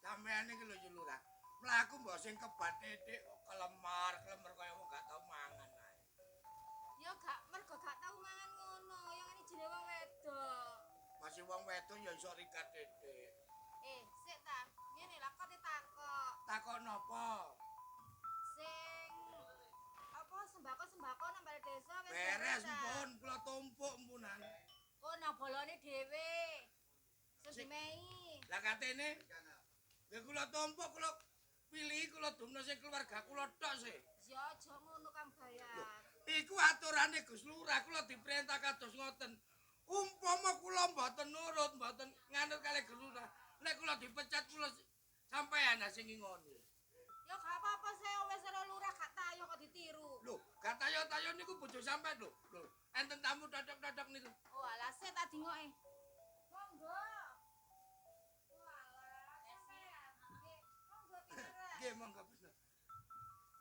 Sampeyan iki lho Yu Lurah. Mlaku mbok sing kebat titik kok kelemar-kelemar kaya wong gak tau mangan ae. Ya gak mergo gak tau mangan ngono, ya ngene jenenge wong wedok. Masih wong wedok ya iso rikat titik. Sik ta. Ngene lah kok ditakok. Takok napa? Sing apa sembako-sembako nang balai desa wis beres ta? Mpun, kula tumpuk mpunan. Kok nang bolone dhewe. Sing dimei. Lah katene nggih kula tumpuk, kula pilih, kula dumno sing keluarga kula tok sih. Ya aja ngono Kang Bayan. Iku aturane Gus Lurah, kula diperintah kados ngoten. Umpama kula mboten nurut, mboten nganut kalih Gus Lurah, nek kula dipecat kula sampeyan sing ngingoni. Ya gak apa-apa sih wis ora lurah gak tayo kok ditiru. Lho, gak tayo-tayo niku bojo sampean lho. Lho, enten tamu dodok-dodok niku. Oh alah sik tak dingoke. Monggo. Oh alah, sampean. Nggih, monggo pinarak. Nggih, monggo bener.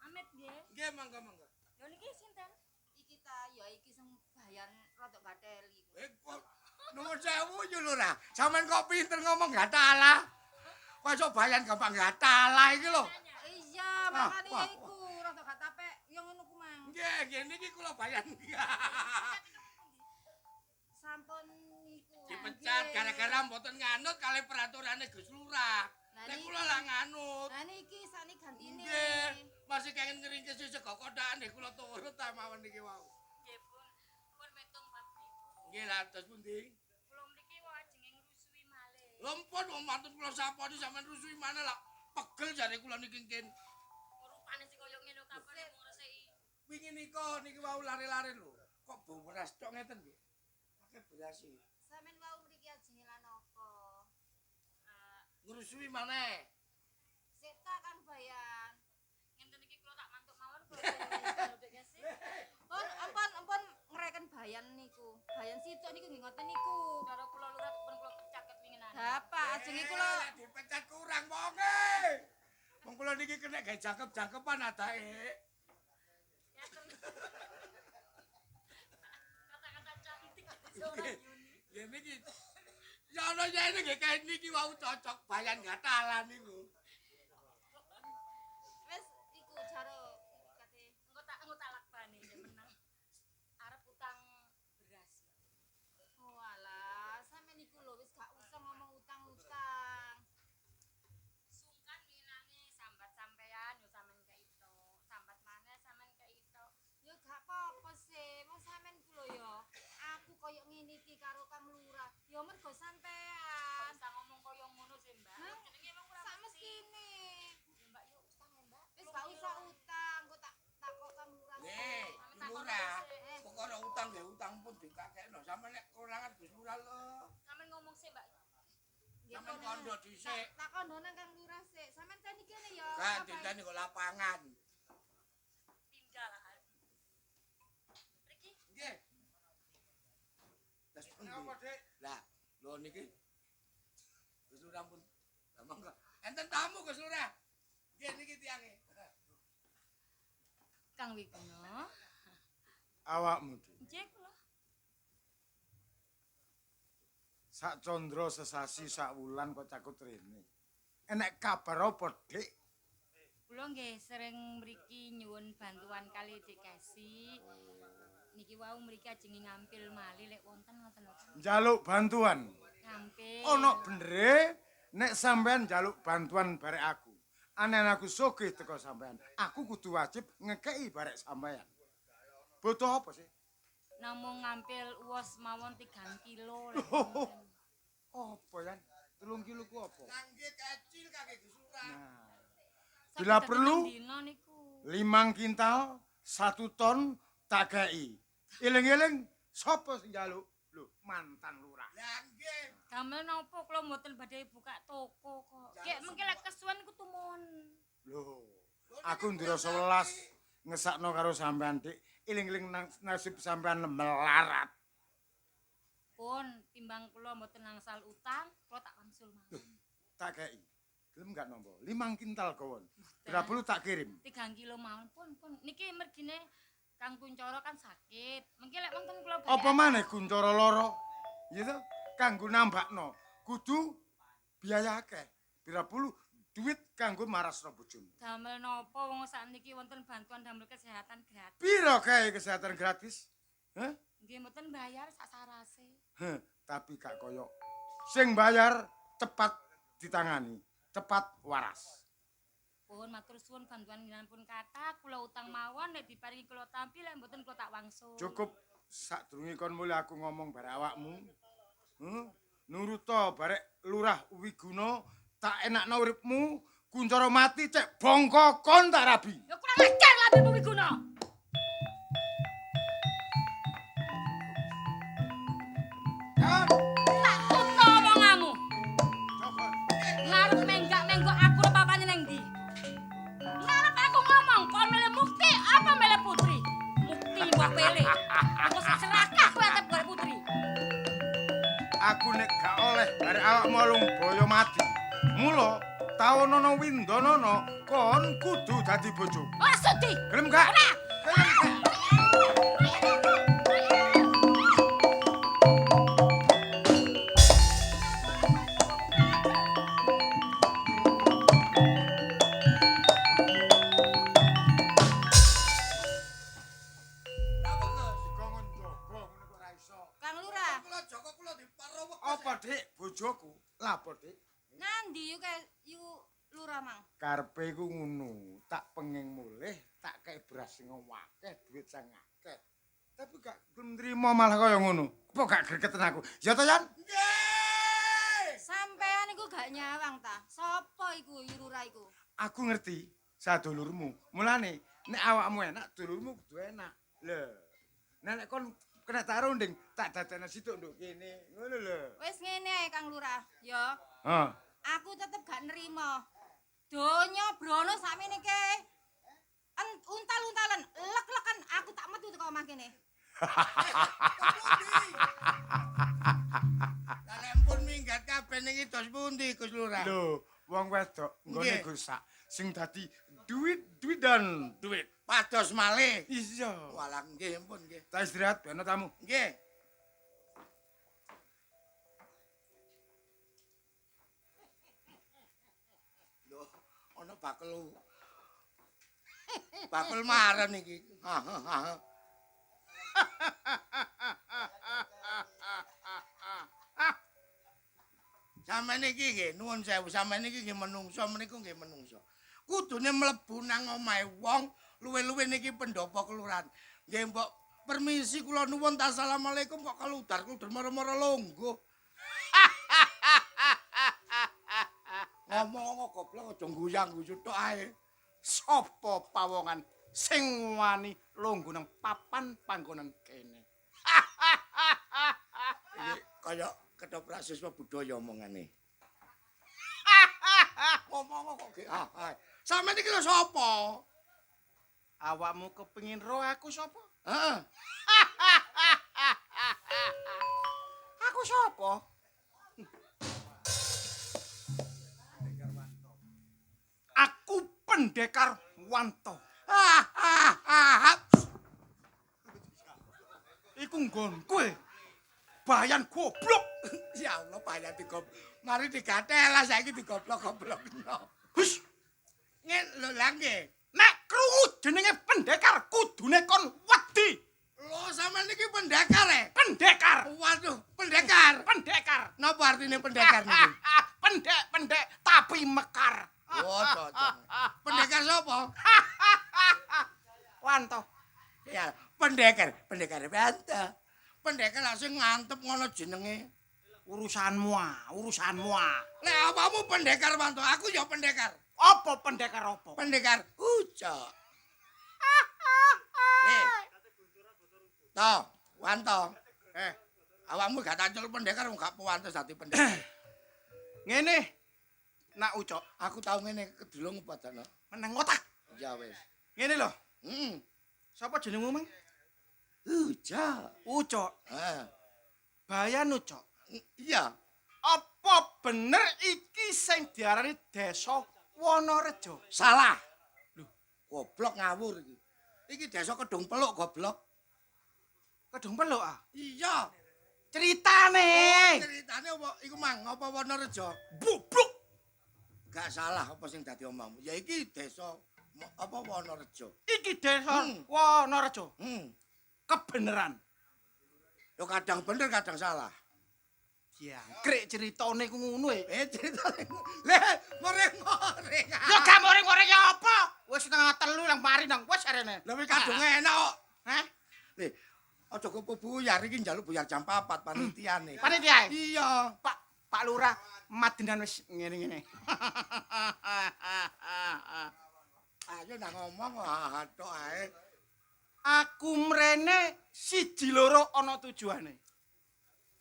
Amit nggih. Nggih, monggo monggo. Lho niki sinten? Iki ta ya iki sing bayan rada gateli. Kok nuwun sewu Yu Lurah. Sampeyan kok pinter ngomong gatalah. Kok iso bayan gampang gatalah iki lho. Iya, makane ya iku rada gak tapek ya ngono ku mang. Nggih, nggih niki kula bayan. Sampun niku. Dipecat gara-gara mboten nganut kalih peraturane Gus Lurah. Nek kula lah nganut. Lah niki sakniki gantine. Nggih, masih kenging ngringkis sego kothakane kula turut ta mawon niki wau. Nggih, pun. Pun metung bab niku. Nggih, lah terus pundi? Kula mriki wajenge ngrusuhi malih. Lho mpun wong mantun kula saponi sampean rusuhi maneh lak pegel jare kula niki ngen. Rupane sing kaya ngene kapan mung resiki. Wingi nika niki wau lare-lare lho. Kok beras tok ngeten nggih. Akeh beras iki. Sampeyan wau mriki ajenge lan apa? Ngrusuhi maneh. Sik ta Kang Bayan. Ngenten iki kula tak mantuk mawon kula. Pun ampun ampun ngreken Bayan niku. Bayan sitok niku nggih ngoten niku. Cara kula lurah pun kula pecat ket winginane. Bapak ajenge kula dipecat kurang wonge. Wong kula niki kena gawe jangkep-jangkepan adake. Ya terus. Kata-kata cantik seorang Yuni. Nggih niki. Ya ana yene nggih kae niki wau cocok bayan gatalan niku. Wis iku jaro kate Engko tak lakbane yen menang. Arep utang beras. Walah, sampean iku lho wis gak usah ngomong utang-utang. Sungkan winane sambat sampean yo sampean keito. Sambat maneh sampean keito. Ya gak apa-apa sih, wong sampean iku lho ya. Aku koyo ngene iki karo Kang Lurah, ya mergo sampean. Gak usah ngomong koyo ngono sih, Mbak. Jenenge wong ora Sak mesti. mestine. Ya Mbak yo utang ya, Mbak. Wis gak usah utang, kok tak takok Kang Lurah. Nggih, Lurah. Perkara utang nggih utang pun dikakekno. Sampeyan nek kurangan Gus Lurah lho. Sampeyan ngomong sih, Mbak. Nggih, Sampeyan kono. kondo dhisik. Tak kondo nang Kang Lurah sik. Sampeyan teni kene ya. Kan apa? dinteni kok lapangan. Pindah lah. Mriki. Nggih. Terus pundi? Apa, Dik? Lah, lho niki. Gus Lurah pun. Lah monggo. Enten tamu Gus Lurah. Nggih niki tiange. Kang Wiguna. Awakmu, Dik. Nggih kula. Sak condro sesasi sak wulan kok cakut rene. Enek kabar apa, Dik? Kula nggih sering mriki nyuwun bantuan kali Dik Kesi. Niki wau mriki ajenge ngampil malih lek wonten ngoten lho. Kang. Njaluk bantuan. Ngampil. Ono benere nek sampean njaluk bantuan barek aku. Anen aku sugih teko sampean. Aku kudu wajib ngekeki barek sampean. Butuh apa sih? Namung ngampil uwos mawon 3 kilo lek Loh. wonten. Apa yan? 3 kilo ku apa? Kangge kecil kangge Gus Lurah. Nah, Bila Saged perlu, dina niku. 5 kintal, 1 ton tak kei. Eling-eling sapa sing njaluk? Lho, mantan lurah. Lah nggih. Damel napa kula mboten badhe buka toko kok. Gek mengke lek kesuwen ku tumon. Lho, aku ndirasa welas ngesakno karo sampean, Dik. Eling-eling nasib sampean melarat. Pun timbang kula mboten angsal utang, kula tak wangsul mawon. Tak kei. Gelem gak nampa? 5 kintal gawon. Bila perlu tak kirim. 3 kilo mawon pun pun. Niki mergine Kang Kuncoro kan sakit. Mengke lek wonten kula Apa maneh Kuncoro loro? Ya to, kanggo nambakno kudu biaya akeh. Bila perlu duit kanggo marasno bojomu. Damel napa wong sakniki wonten bantuan damel kesehatan gratis. Piro kae kesehatan gratis? Hah? Nggih mboten bayar sak sarase. Heh, tapi gak koyo sing bayar cepat ditangani, cepat waras. Pun matur suwun bantuan jenengan pun kathah, kula utang mawon nek diparingi kula tampi lek mboten kula tak wangsul. Cukup sadurunge kon mulih aku ngomong barek awakmu. Nuruta barek Lurah Wiguna tak enakno uripmu, Kuncoro mati cek bongko kon tak rabi. Ya kurang ajar labimu Wiguna. Tak tuto omonganmu. Ngarep menggak-menggok aku ora papane nang ndi? Ngarep aku ngomong kon milih Mukti apa milih Putri? Mukti mbok pilih. Aku serakah kowe tetep golek Putri. Aku nek gak oleh barek awakmu alung boyo mati. Mula taonono windonono kon kudu dadi bojoku. Ora sudi. Gelem gak? Ora. Gelem gak? Kang Lurah. Kula Joko kula diparowek. Apa Dik bojoku? Lapo Dik? Nandi yu kae yu Lurah mang. Karepe iku ngono, tak pengin mulih, tak kei beras sing akeh, duit sing akeh. Tapi gak gelem nrimo malah kaya ngono. Apa gak gregeten aku? Ya to, Yan? Nggih. Sampean iku gak nyawang ta? Sopo iku yu Lurah iku? Aku ngerti sadulurmu. Mulane nek awakmu enak, dulurmu kudu enak. Lho. Nek nek kon kena tak runding, tak dadekno situk nduk kene. Ngono lho. Wis ngene ae Kang Lurah, ya. Hah. Aku tetep gak nerima. Donya brono sakmene ke. Untal-untalan, lek-lekan aku tak metu teko omah kene. Lah nek pun minggat kabeh niki dos pundi Gus Lurah? Lho, wong wedok nggone Nggih. gosak. sing dadi duit-duit dan duit. Pados malih. Iya. Walah nggih pun nggih. Tak istirahat ben ana tamu. Nggih. Lho, ana bakul. Bakul maren iki. Sampeyan iki nggih nuwun sewu, sampeyan iki nggih menungso meniku nggih menungso. Kudune mlebu nang omahe wong, luwe-luwe niki pendopo kelurahan. Nggih mbok permisi kula nuwun assalamualaikum kok kaludar-kludur mara-mara lungguh. Ngomong goblok aja guyang-guyu tok ae. Sapa pawongan sing wani lungguh nang papan panggonan kene? Iki kaya ketoprak siswa budaya omongane. Ngomong kok ge ah. Sampeyan iki lho sapa? Awakmu kepengin ro aku sapa? Heeh. Aku sapa? Aku Pendekar Wanto. Iku nggonku e. Bayan goblok. Ya Allah, bayan digoblok. Mari digatelah saiki digoblok-goblokno. Hus. Ngen lho lha nggih. Nek krungu jenenge pendekar kudune kon wedi. Lho sampeyan iki pendekar e? Pendekar. Waduh, pendekar. Pendekar. Napa artine pendekar niku? Pendek-pendek tapi mekar. Oh, cocok. Pendekar sapa? Wanto. Ya, pendekar, pendekar Wanto. Pendekar langsung ngantep ngono jenenge. Urusanmu ah, urusanmu ah. Lek awakmu pendekar Wanto, aku ya pendekar. Apa pendekar apa? Pendekar Ucok. Nih. Toh, Wanto. Awakmu gak tancul pendekar wong gak pantes dadi pendekar. Ngene. Nak Ucok, aku tau ngene kedulung padane. Meneng otak. Ya wis. Ngene lho. Heeh. Sapa jenengmu, Mang? Ucok. Ucok. Heeh. Bayan Ucok. Iya. Apa bener iki sing diarani Desa Wonorejo? Salah. Lho, goblok ngawur iki. Iki desa Kedung Peluk goblok. Kedung Peluk ah? Iya. Ceritane. Oh, ceritane apa iku Mang, apa Wonorejo? Bubluk. Gak salah apa sing dadi omongmu. Ya iki desa apa Wonorejo. Iki desa Wonorejo. Kebeneran. Yo kadang bener kadang salah. Diangkrik ceritane ku ngono e. Ceritane. Le, moreng-moreng. Yo gak moreng-moreng ya apa? Wis 2:30 nang mari nang wis arene. Lha wis kadung enak kok. Heh? Le, aja kopo buyar iki njaluk buyar jam 4 panitiane. Panitia? Iya. Pak Lurah madenan wis ngene-ngene. Ayo nang ngomong tok ae. Aku mrene 1 2 ana tujuane.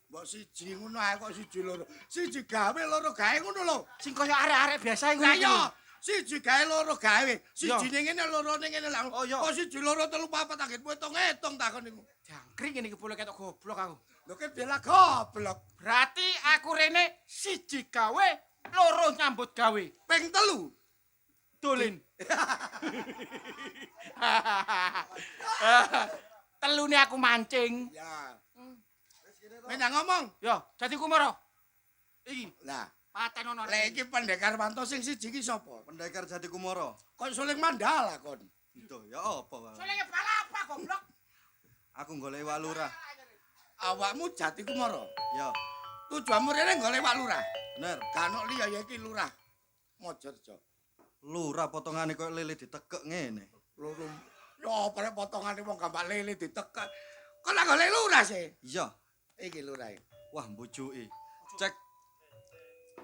Mbok siji ngono ae kok 1 2. 1 gawe 2 gawe ngono lho. Sing kaya arek-arek biasa ngono. Lah iya, 1 gawe 2 gawe. Sijine ngene lorone ngene lah. Kok 1 2 3 4 anggitmu hitung-hitung takon niku. Jangkrik ngene iki boleh ketok goblok aku. Lho kan bela goblok. Berarti aku rene 1 gawe, 2 nyambut gawe. Ping 3. Dolin. Telune aku mancing. Ya. Menang ngomong. Yo, dadi kumoro. Iki. Lah, paten ono. Lek iki pendekar Wanto sing siji iki sapa? Pendekar Jati Kumoro. Kon suling mandala kon. Duh, ya apa wae. Sulinge balapa goblok. Aku golek Wak Lurah. Awakmu Jati Kumoro? Ya. Tujuanmu rene golek Wak Lurah. Bener. Gak ono liya ya iki Lurah Mojorejo. Lurah potongane koyo lele ditekek ngene. Loro. Ya apa rek potongane wong gambak lele ditekek. Kok lak golek lurah sih? Iya. Iki lurah. Wah, mbujuki. Cek.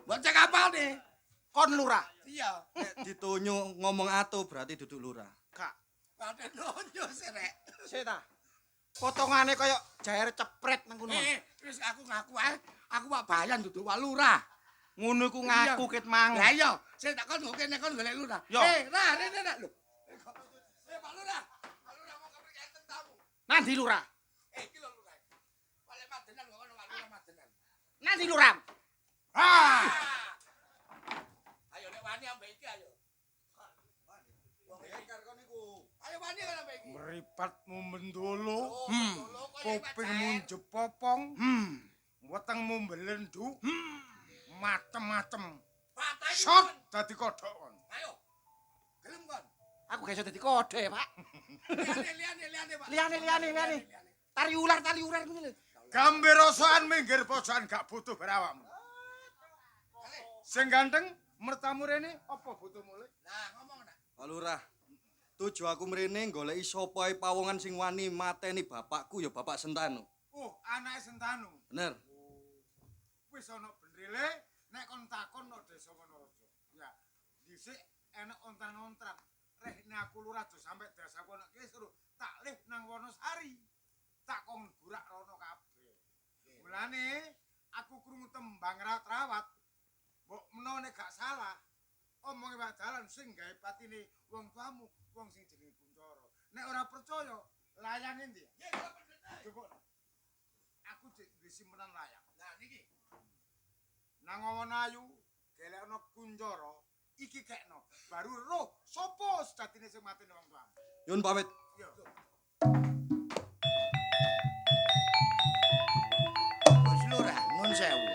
Mbok cek apane? Kon lurah. Iya. Nek ditunjuk ngomong atuh berarti duduk lurah. Gak. Paten nunjuk sih rek. Sik ta. Potongane kaya jair cepret nang kono. Wis aku ngaku ae, aku wak bayan duduk wak lurah. Ngono iku ngaku ket mang. Lah iya, sik tak kon kene kon golek lurah. Rah rene rek lho. Pak Lurah. Pak Lurah mau kepriki enten tamu. Nandi lurah? Iki lho lurah. Oleh madenan kok ono Pak Lurah madenan. Nandi lurah? Ah. Ayo nek wani ambek iki ayo. Ayo wani kan sampe iki. Mripatmu mendolo, kupingmu jepopong, wetengmu mblenduk, macem-macem. Shot dadi kodhok kon. Ayo. Gelem kon. Aku gak iso dadi kodhok ya, Pak. Liyane, Pak. Liyane. Tari ular ngene lho. Gambe rosokan minggir pojokan gak butuh berawakmu. Sing ganteng mertamu rene apa butuh mulih? Lah ngomong ta. Pak Lurah, tuju aku mrene goleki sapa ae pawongan sing wani mateni bapakku ya Bapak Sentanu. Oh, anake Sentanu. Bener. Wis ana bendrile nek kon takon no desa Wonorejo. Ya, dhisik enek ontran-ontran. Rehne aku lurah aja sampe desaku ana kisruh, tak lih nang Wonosari. Tak kon gurak rono kabeh. Mulane aku krungu tembang rawat-rawat. Mbok menawa nek gak salah, omonge Pak Dalan sing gawe patine wong tuamu, wong sing jenenge Kuncoro. Nek ora percaya, layange ndi? Coba. Aku cek duwe simpenan layang. Lah niki. Nang Wonoayu gelekno Kuncoro, iki kekno. Baru roh sapa sejatine sing mateni wong tuamu. Nyun pamit. Iya. Gus Lurah, nuwun sewu.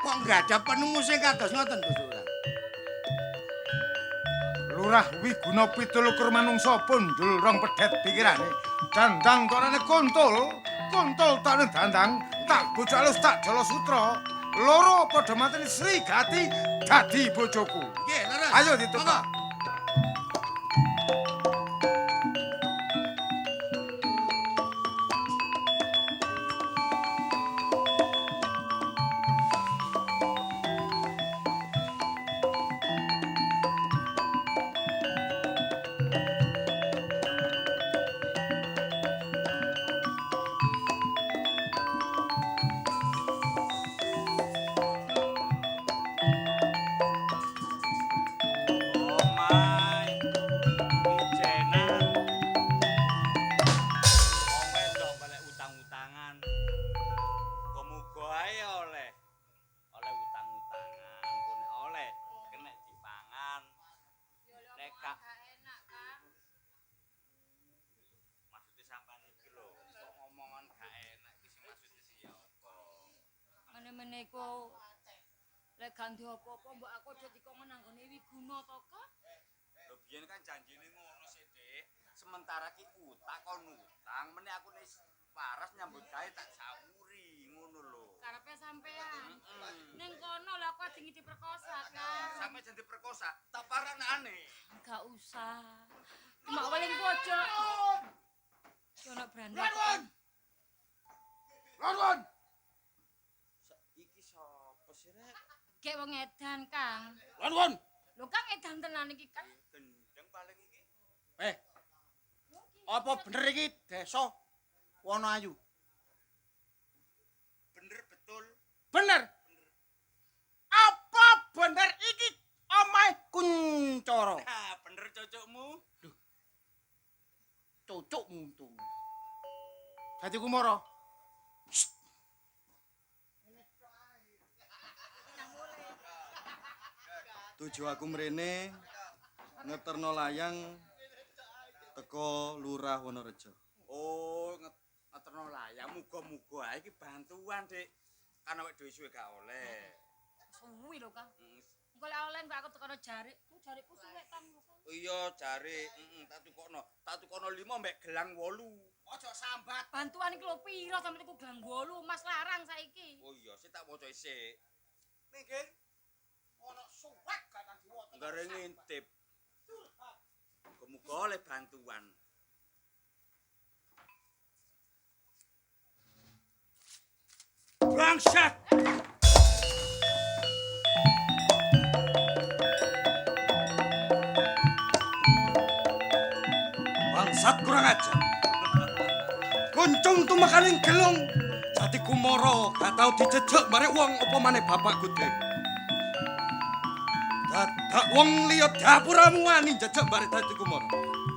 Kok nggak ada penemu sing kados ngoten Gus Lurah? Lurah Wiguna 27 manungsa punjul rong pedhet pikirane. Dandang tokane kontol, kontol tokane dandang, tak bocah alus tak jala sutra. Loro padha mateni Sri Gati dadi bojoku. Nggih, leres. Ayo ditebak. Omai. Ijenan. Wong wedok golek utang-utangan. Muga-muga ae oleh. Oleh utang-utangan, engko nek oleh kenek dipangan. Nek gak enak, Kang. Maksude sampean iki lho, kok ngomongan gak enak iki sing maksude sing ya apa? Mene-mene iku lek gak ndek apa-apa mbok aku aja dikongkon nang nggone Wiguna to, Kang. Lho biyen kan janjine ngono sih, Dik. Sementara ki utang kon utang, meneh aku nek waras nyambut gawe tak sauri ngono lho. Karepe sampean. Ning kono lho aku ajeng diperkosa, Kang. Sampe jan diperkosa, tak paranane. Gak usah. Cuma weling pojok. Ki ono brandal. Lanwon. Iki sapa sih rek? Gek wong edan, Kang. Lanwon. Lho Kang edan tenan iki, Kang. Gendeng paling iki. Eh. Apa bener iki desa Wonoayu? Bener betul. Bener. Apa bener iki omahe Kuncoro? Ha, bener cocokmu. Cocok untung. Dadi Kumara. Tuju aku mrene ngeterno layang teko Lurah Wonorejo. Oh, ngeterno layang muga-muga ae iki bantuan, Dik. Kan awake dhewe suwe gak oleh. Suwi lho, Kang. Engko lek oleh engko aku tekono jarik. Ku jarikku suwek, Kang. Iya, jarik. Heeh, tak tukokno. Tak tukokno 5 mbek gelang 8. Ojo sambat. Bantuan iki lho piro sampe tuku gelang 8, Mas larang saiki. Oh iya, sik tak waca isik. Minggir. Ono suwek gak tak diwaca. Nggare ngintip. Muga-muga oleh bantuan. Bangsat! Bangsat kurang ajar. Kuncung tumekaning gelung. Jati Kumara gak tau dijejek marek wong apa maneh bapakku dhewe. Dadak wong liya dapuramu wani njejek barek Jati Kumara.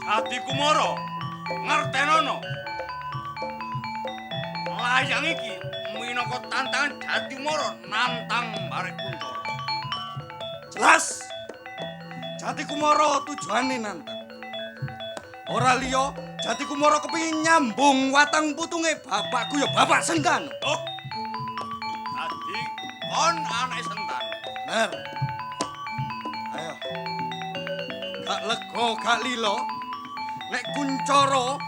Jati Kumara ngertenono. Layang iki minangka tantangan Jati Kumara nantang barek Kuncoro. Jelas. Jati Kumara tujuane nantang. Ora liya, Jati Kumara kepengin nyambung watang putunge bapakku ya Bapak Sentanu. Oh. Dadi kon anake Sentanu. Bener. Ayo. Gak lega, gak lila. Nek Kuncara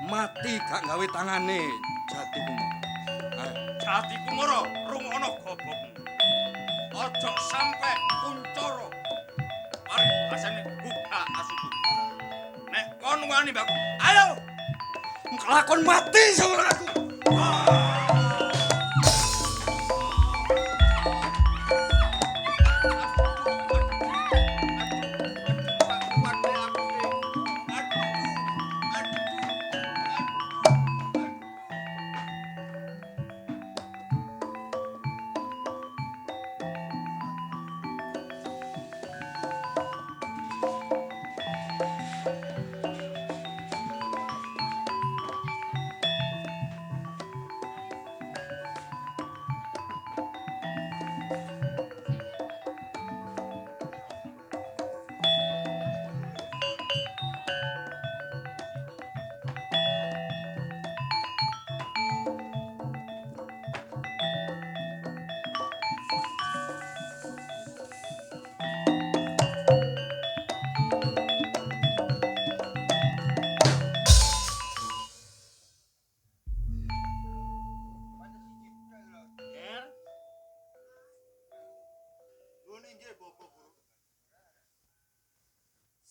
mati gak gawe tangane Jati Kumara. Ayo. Jati Kumara rungokno gobokmu. Aja sampe Kuncara paribasane buka asuku. Nek kon wani mbakku, ayo kelakon mati seorang aku.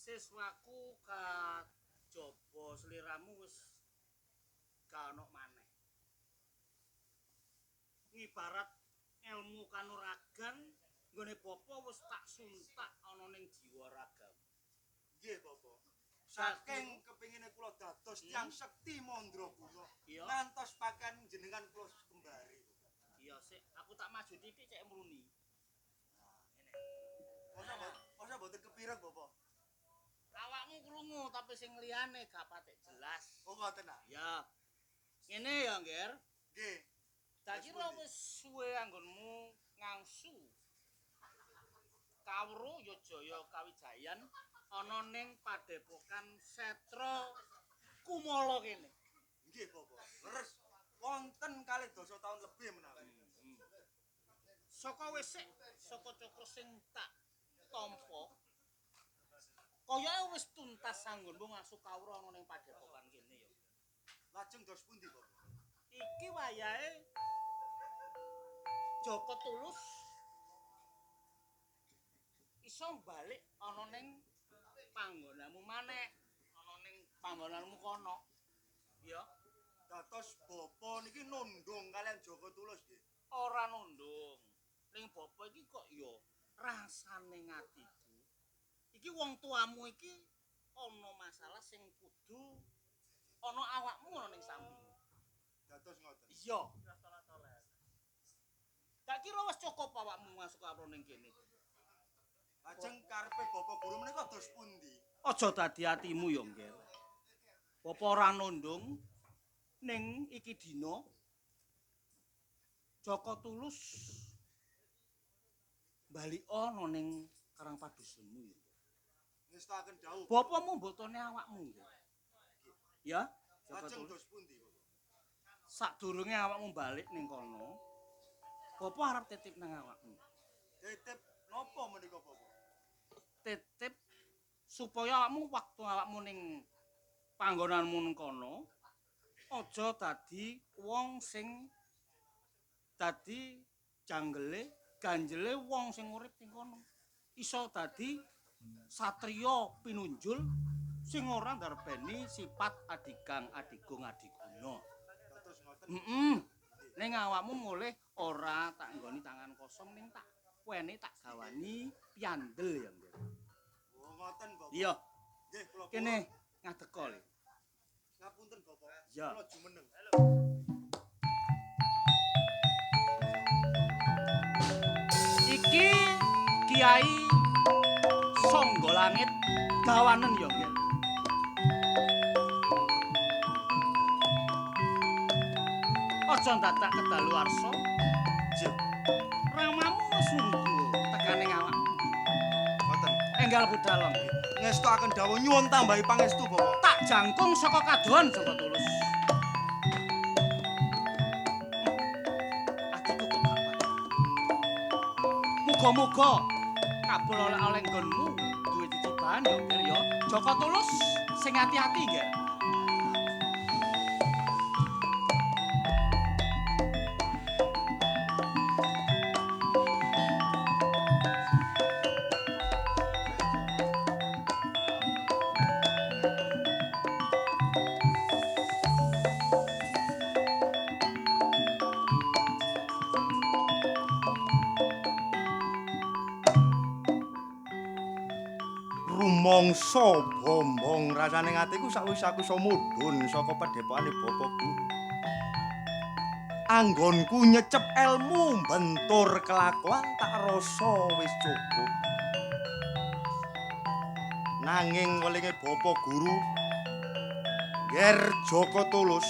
Siswaku kajaba sliramu wis gak ono maneh. Ngibarat ilmu kanuragan nggone bapa wis tak suntak ana ning jiwa ragamu. Nggih, Bapak. Saking kepingine kula dados tiyang sekti mandraguna, ngantos pakaian jenengan kula kembari. Iya, sik, aku tak maju titik cek mruni. Ngene. Masa mboten kepireng, Bapak? Awakmu krungu tapi sing liyane gak patek jelas. Oh, ngoten ah. Ya. Ngene ya, Ngger. Nggih. Tak kira wis suwe anggonmu ngangsu. Kawruh ya Jaya Kawijayan ana ning padepokan Setra Kumala kene. Nggih, Bapak. Leres wonten kalih dasa taun lebih menawi. Saka wis sik, saka cakra sing tak tampa. Kayake wis tuntas anggonmu ngasuh kawruh ana ning padepokan kene ya. Lajeng dos pundi, Bapak? Iki wayahe Joko Tulus iso balik ana ning panggonanmu maneh, ana ning panggonanmu kono. Ya. Dados bapa niki nundung kalian Joko Tulus nggih? Ora nundung. Ning bapa iki kok ya rasane ngatiku. Iki wong tuamu iki ana masalah sing kudu ana awakmu ana ning samping. Dados ngoten. Iya. Tak kira wis cukup awakmu masuk karo ning kene. Lajeng karepe Bapak Guru menika dos pundi? Aja dadi atimu ya, Ngger. Bapa ora nundung ning iki dina Joko Tulus bali ana ning Karang Padusunmu ya. Ngestakaken dawuh. Bapamu mbotone awakmu, Ngger. Ya, Joko Lajeng Tulus. dos pundi, Bapak? Sadurunge awakmu balik ning kono, bapa arep titip nang awakmu. Titip napa menika, Bapak? Titip supaya awakmu waktu awakmu ning panggonanmu ning kono aja dadi wong sing dadi janggele, ganjele wong sing urip ning kono. Iso dadi satriya pinunjul sing ora ndarbeni sifat adigang, adigung, adiguna. Dados ngoten. Heeh. Ning awakmu mulih ora tak nggoni tangan kosong ning tak wene tak gawani piandel ya, Nggih. Oh, ngoten, Bapak. Iya. Nggih, kula Kene ngadeka le. Ngapunten, Bapak. Iya. Kula jumeneng. Iki Kiai Sangga Langit gawanen ya, Nggih. Aja dadak kedaluwarsa. Nggih. Ramamu wis nunggu tekane awakmu. Ngoten. Enggal budal, Nggih. Ngestokaken dawuh nyuwun tambahi pangestu, Bapak. Tak jangkung saka kadohan Joko Tulus. Atiku kok gak pati. Muga-muga kabul oleh-oleh nggonmu duwe ciciban ya, Ger ya. Joko Tulus sing ati-ati, Ger. Rumangsa bombong rasane atiku sakwise aku iso mudhun saka padhepokane Bapak Guru. Anggonku nyecep elmu bentur kelakuan tak rasa wis cukup. Nanging welinge Bapak Guru, Ger Joko Tulus,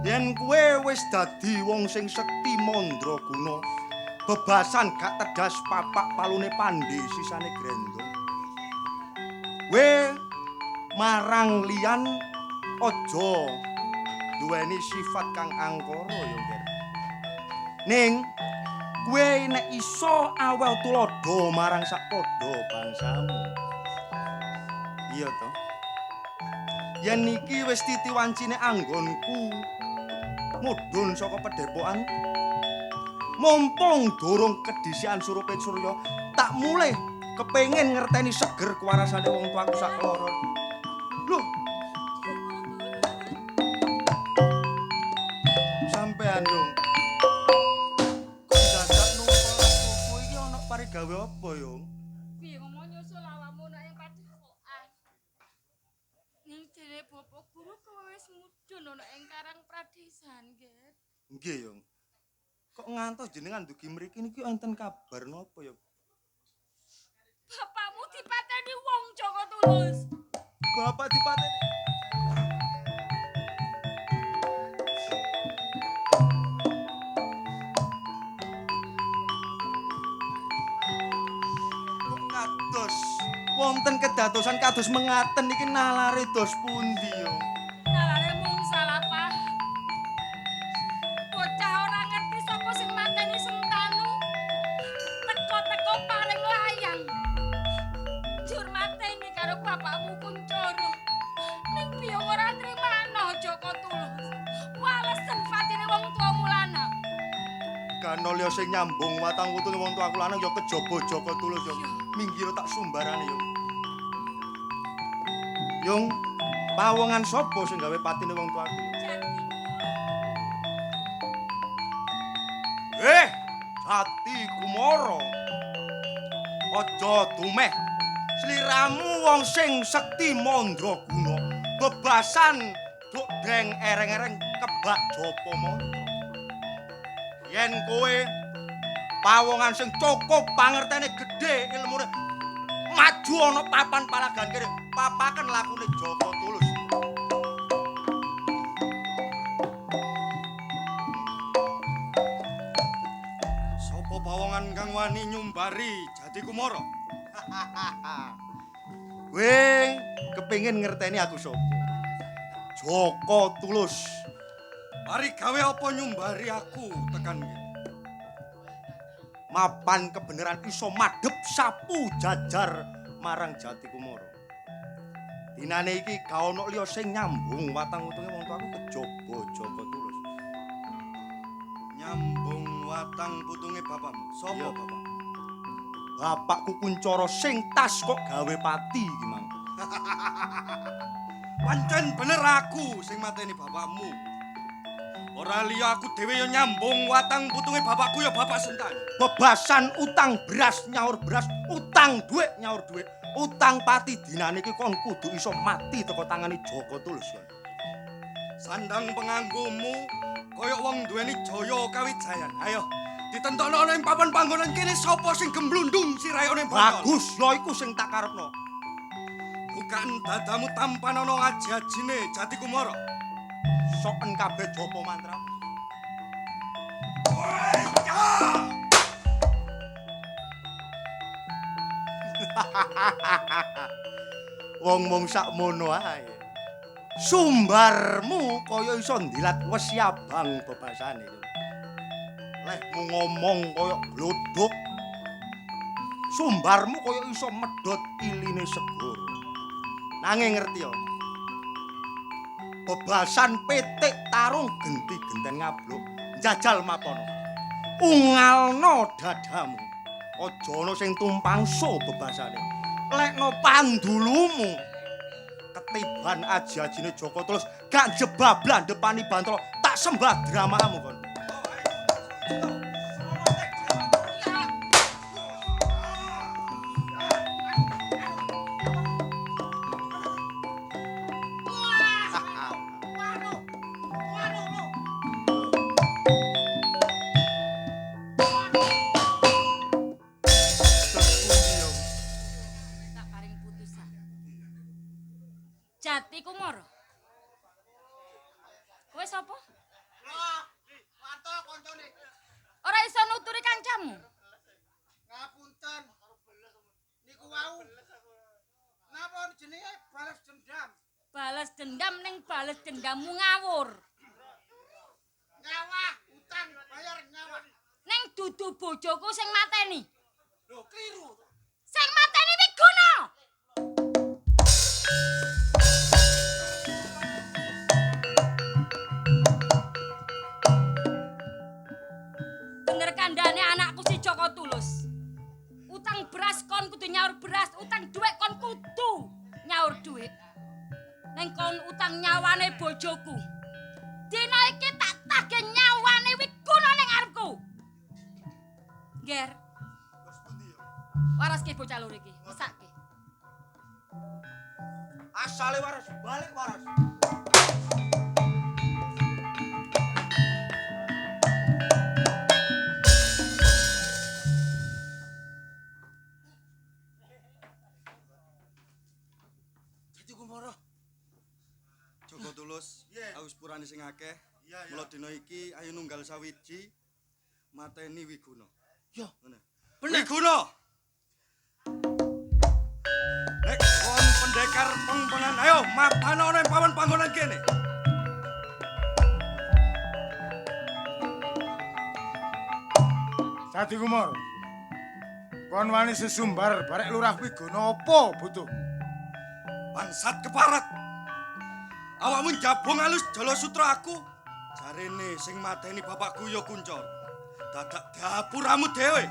yen kowe wis dadi wong sing sekti mandraguna, bebasan gak tedas papak palune pandhe sisane grendo. Kowe marang liyan aja duweni sifat kang angkara ya, Ger. Ning kowe nek iso aweh tuladha marang sak padha bangsamu. Iya to? Yen iki wis titi wancine anggonku mudhun saka pedhepokan, mumpung durung kedhisikan surupe surya, tak mulih kepengin ngerteni seger kewarasane wong tuaku sak keloro. Lho. Sampean yo. Kok dadak numpak kuku iki ana parigawe apa yo? Piye ngomong nyusul awakmu nek ing padepokan. Ning jere Bapak Guru kowe wis mudhun ana ing Karang Pradesan, Ger. Nggih, yo. Kok ngantos jenengan dugi mriki niki wonten kabar napa ya? Bapakmu dipateni wong Joko Tulus. Bapak dipateni. Kok kados wonten kedadosan kados mengaten niki nalare dos pundi yo? Nalare mung salah paham. Bocah ora ngerti sapa sing mateni Sentanu. Teko-teko paring layang. Jur mateni karo bapakmu Kuncoro. Ning biyung ora trimano Joko Tulus. Walesen patine wong tuamu lanang. Gano liya sing nyambung watang wutune wong tuaku lanang ya kejaba Joko Tulus yo. Minggir tak sumbarane yo. Yung, pawongan sapa sing gawe patine wong tuaku? Jati Kumara. Aja dumeh. Sliramu wong sing sekti mandraguna, bebasan duk deng ereng-ereng kebak japa mantra. Yen kowe pawongan sing cukup pangertene gedhe ilmune, maju ana papan palagan kene, papaken lakune Joko Tulus. Sapa pawongan kang wani nyumbari Jati Kumara? Kowe kepengin ngerteni aku sapa? Joko Tulus. Mari gawe apa nyumbari aku tekan kene? Mapan kebenaran iso madhep sapu jajar marang Jati Kumara. Dinane iki ga ono liya sing nyambung watang utunge wong tuaku kejaba Joko Tulus. Nyambung watang putunge bapakmu. Sapa bapak? Bapakku Kuncoro sing tas kok gawe pati iki mang. Pancen bener aku sing mateni bapakmu. Ora liya aku dhewe ya nyambung watang putunge bapakku ya Bapak Sentanu. Bebasan utang beras nyaur beras, utang dhuwit nyaur dhuwit, utang pati dinane iki kon kudu iso mati teko tangane Joko Tulus kon. Sandang penganggomu kaya wong duweni jaya kawijayan. Ayo ditentokno ana ing papan panggonan kene sapa sing gemblundung sirahe ana ing botol. Bagus, lho iku sing tak karepno. Bukan dadamu tampan ana aji-ajine Jati Kumara. Soken kabeh japa mantramu. Wong-wong sakmono ae. Sumbarmu kaya iso ndilat wesi abang bebasane. Lehmu ngomong kaya glodhok. Sumbarmu kaya iso medhot iline segara. Nanging ngerti ya. Bebasan pitik tarung genti-genten ngabluk, njajal mapono. Ungalno dadamu. Aja ana sing tumpangso bebasane. Lekno pandulumu. Ketiban aji-ajine Joko Tulus gak jebablan depani Bantala, tak sembah dramamu kon. Tak paring putusan. Jati Kumara. Kowe sapa? Wanto koncone. Ora iso nuturi kancamu. Ngapunten. Niku wau. Napa jenenge balas dendam? Balas dendam ning balas dendammu ngawur. Nyawa, utang bayar nyawa. Ning dudu bojoku sing mateni. Lho, kliru. Sing mateni Wiguna. Bener kandhane anakku si Joko Tulus. Utang beras kon kudu nyaur beras, utang dhuwit kon kudu nyaur dhuwit. Ning kon utang nyawane bojoku. Dina iki tak tagih nyawane Wiguna ning ngarepku. Nger. Waraske bocah loro iki, mesake. Asale waras, balik waras. Jati Kumara. Joko Tulus, aku sepurane sing akeh. Mula dina iki ayo nunggal sawiji mateni Wiguna. Yo. Ngene. Bener. Wiguna. Nek kon pendekar pengpengan, ayo mapano ana ing pawon panggonan kene. Jati Kumara. Kon wani sesumbar barek Lurah Wiguna apa butuhmu? Bangsat keparat. Awakmu njabung alus jala sutra aku. Jarene sing mateni bapakku ya Kuncara. Dadak dapuramu dhewe.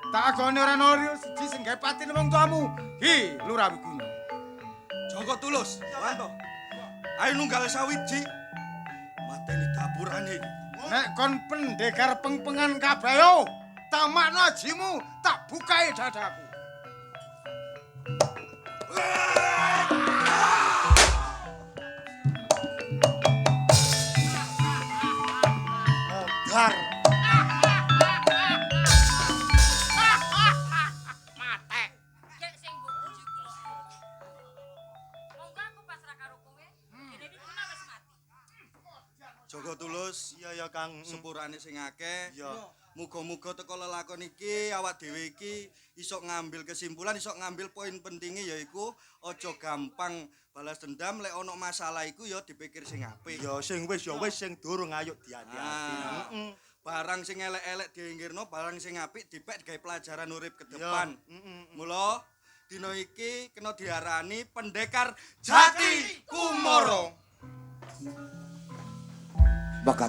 Tak agone ora ana siji sing gawe patine wong tuamu. Hi, Lurah Wiguna. Joko Tulus, Wanto. Ayo nunggal sawiji. Mateni dapurane iki. Nek kon pendekar pengpengan kabeh yo, tamakno ajimu, tak bukai dadaku. Modar. Matek. Gek sing mbok puji kula. Monggo aku pasrah karo kowe. Dene Wiguna wis mati. Joko Tulus, Iya ya Kang. sepurane sing akeh. Iya. Muga-muga teko lelakon iki awak dhewe iki iso ngambil kesimpulan, iso ngambil poin pentinge yaiku aja gampang balas dendam, lek ana masalah iku ya dipikir sing apik. Ya sing wis ya wis, sing durung ayo diati-ati. Ah. Heeh. Barang sing elek-elek diinggirno, barang sing apik dipek digawe pelajaran urip ke depan. Heeh. Mula dina iki kena diarani pendekar Jati Kumara. Bakat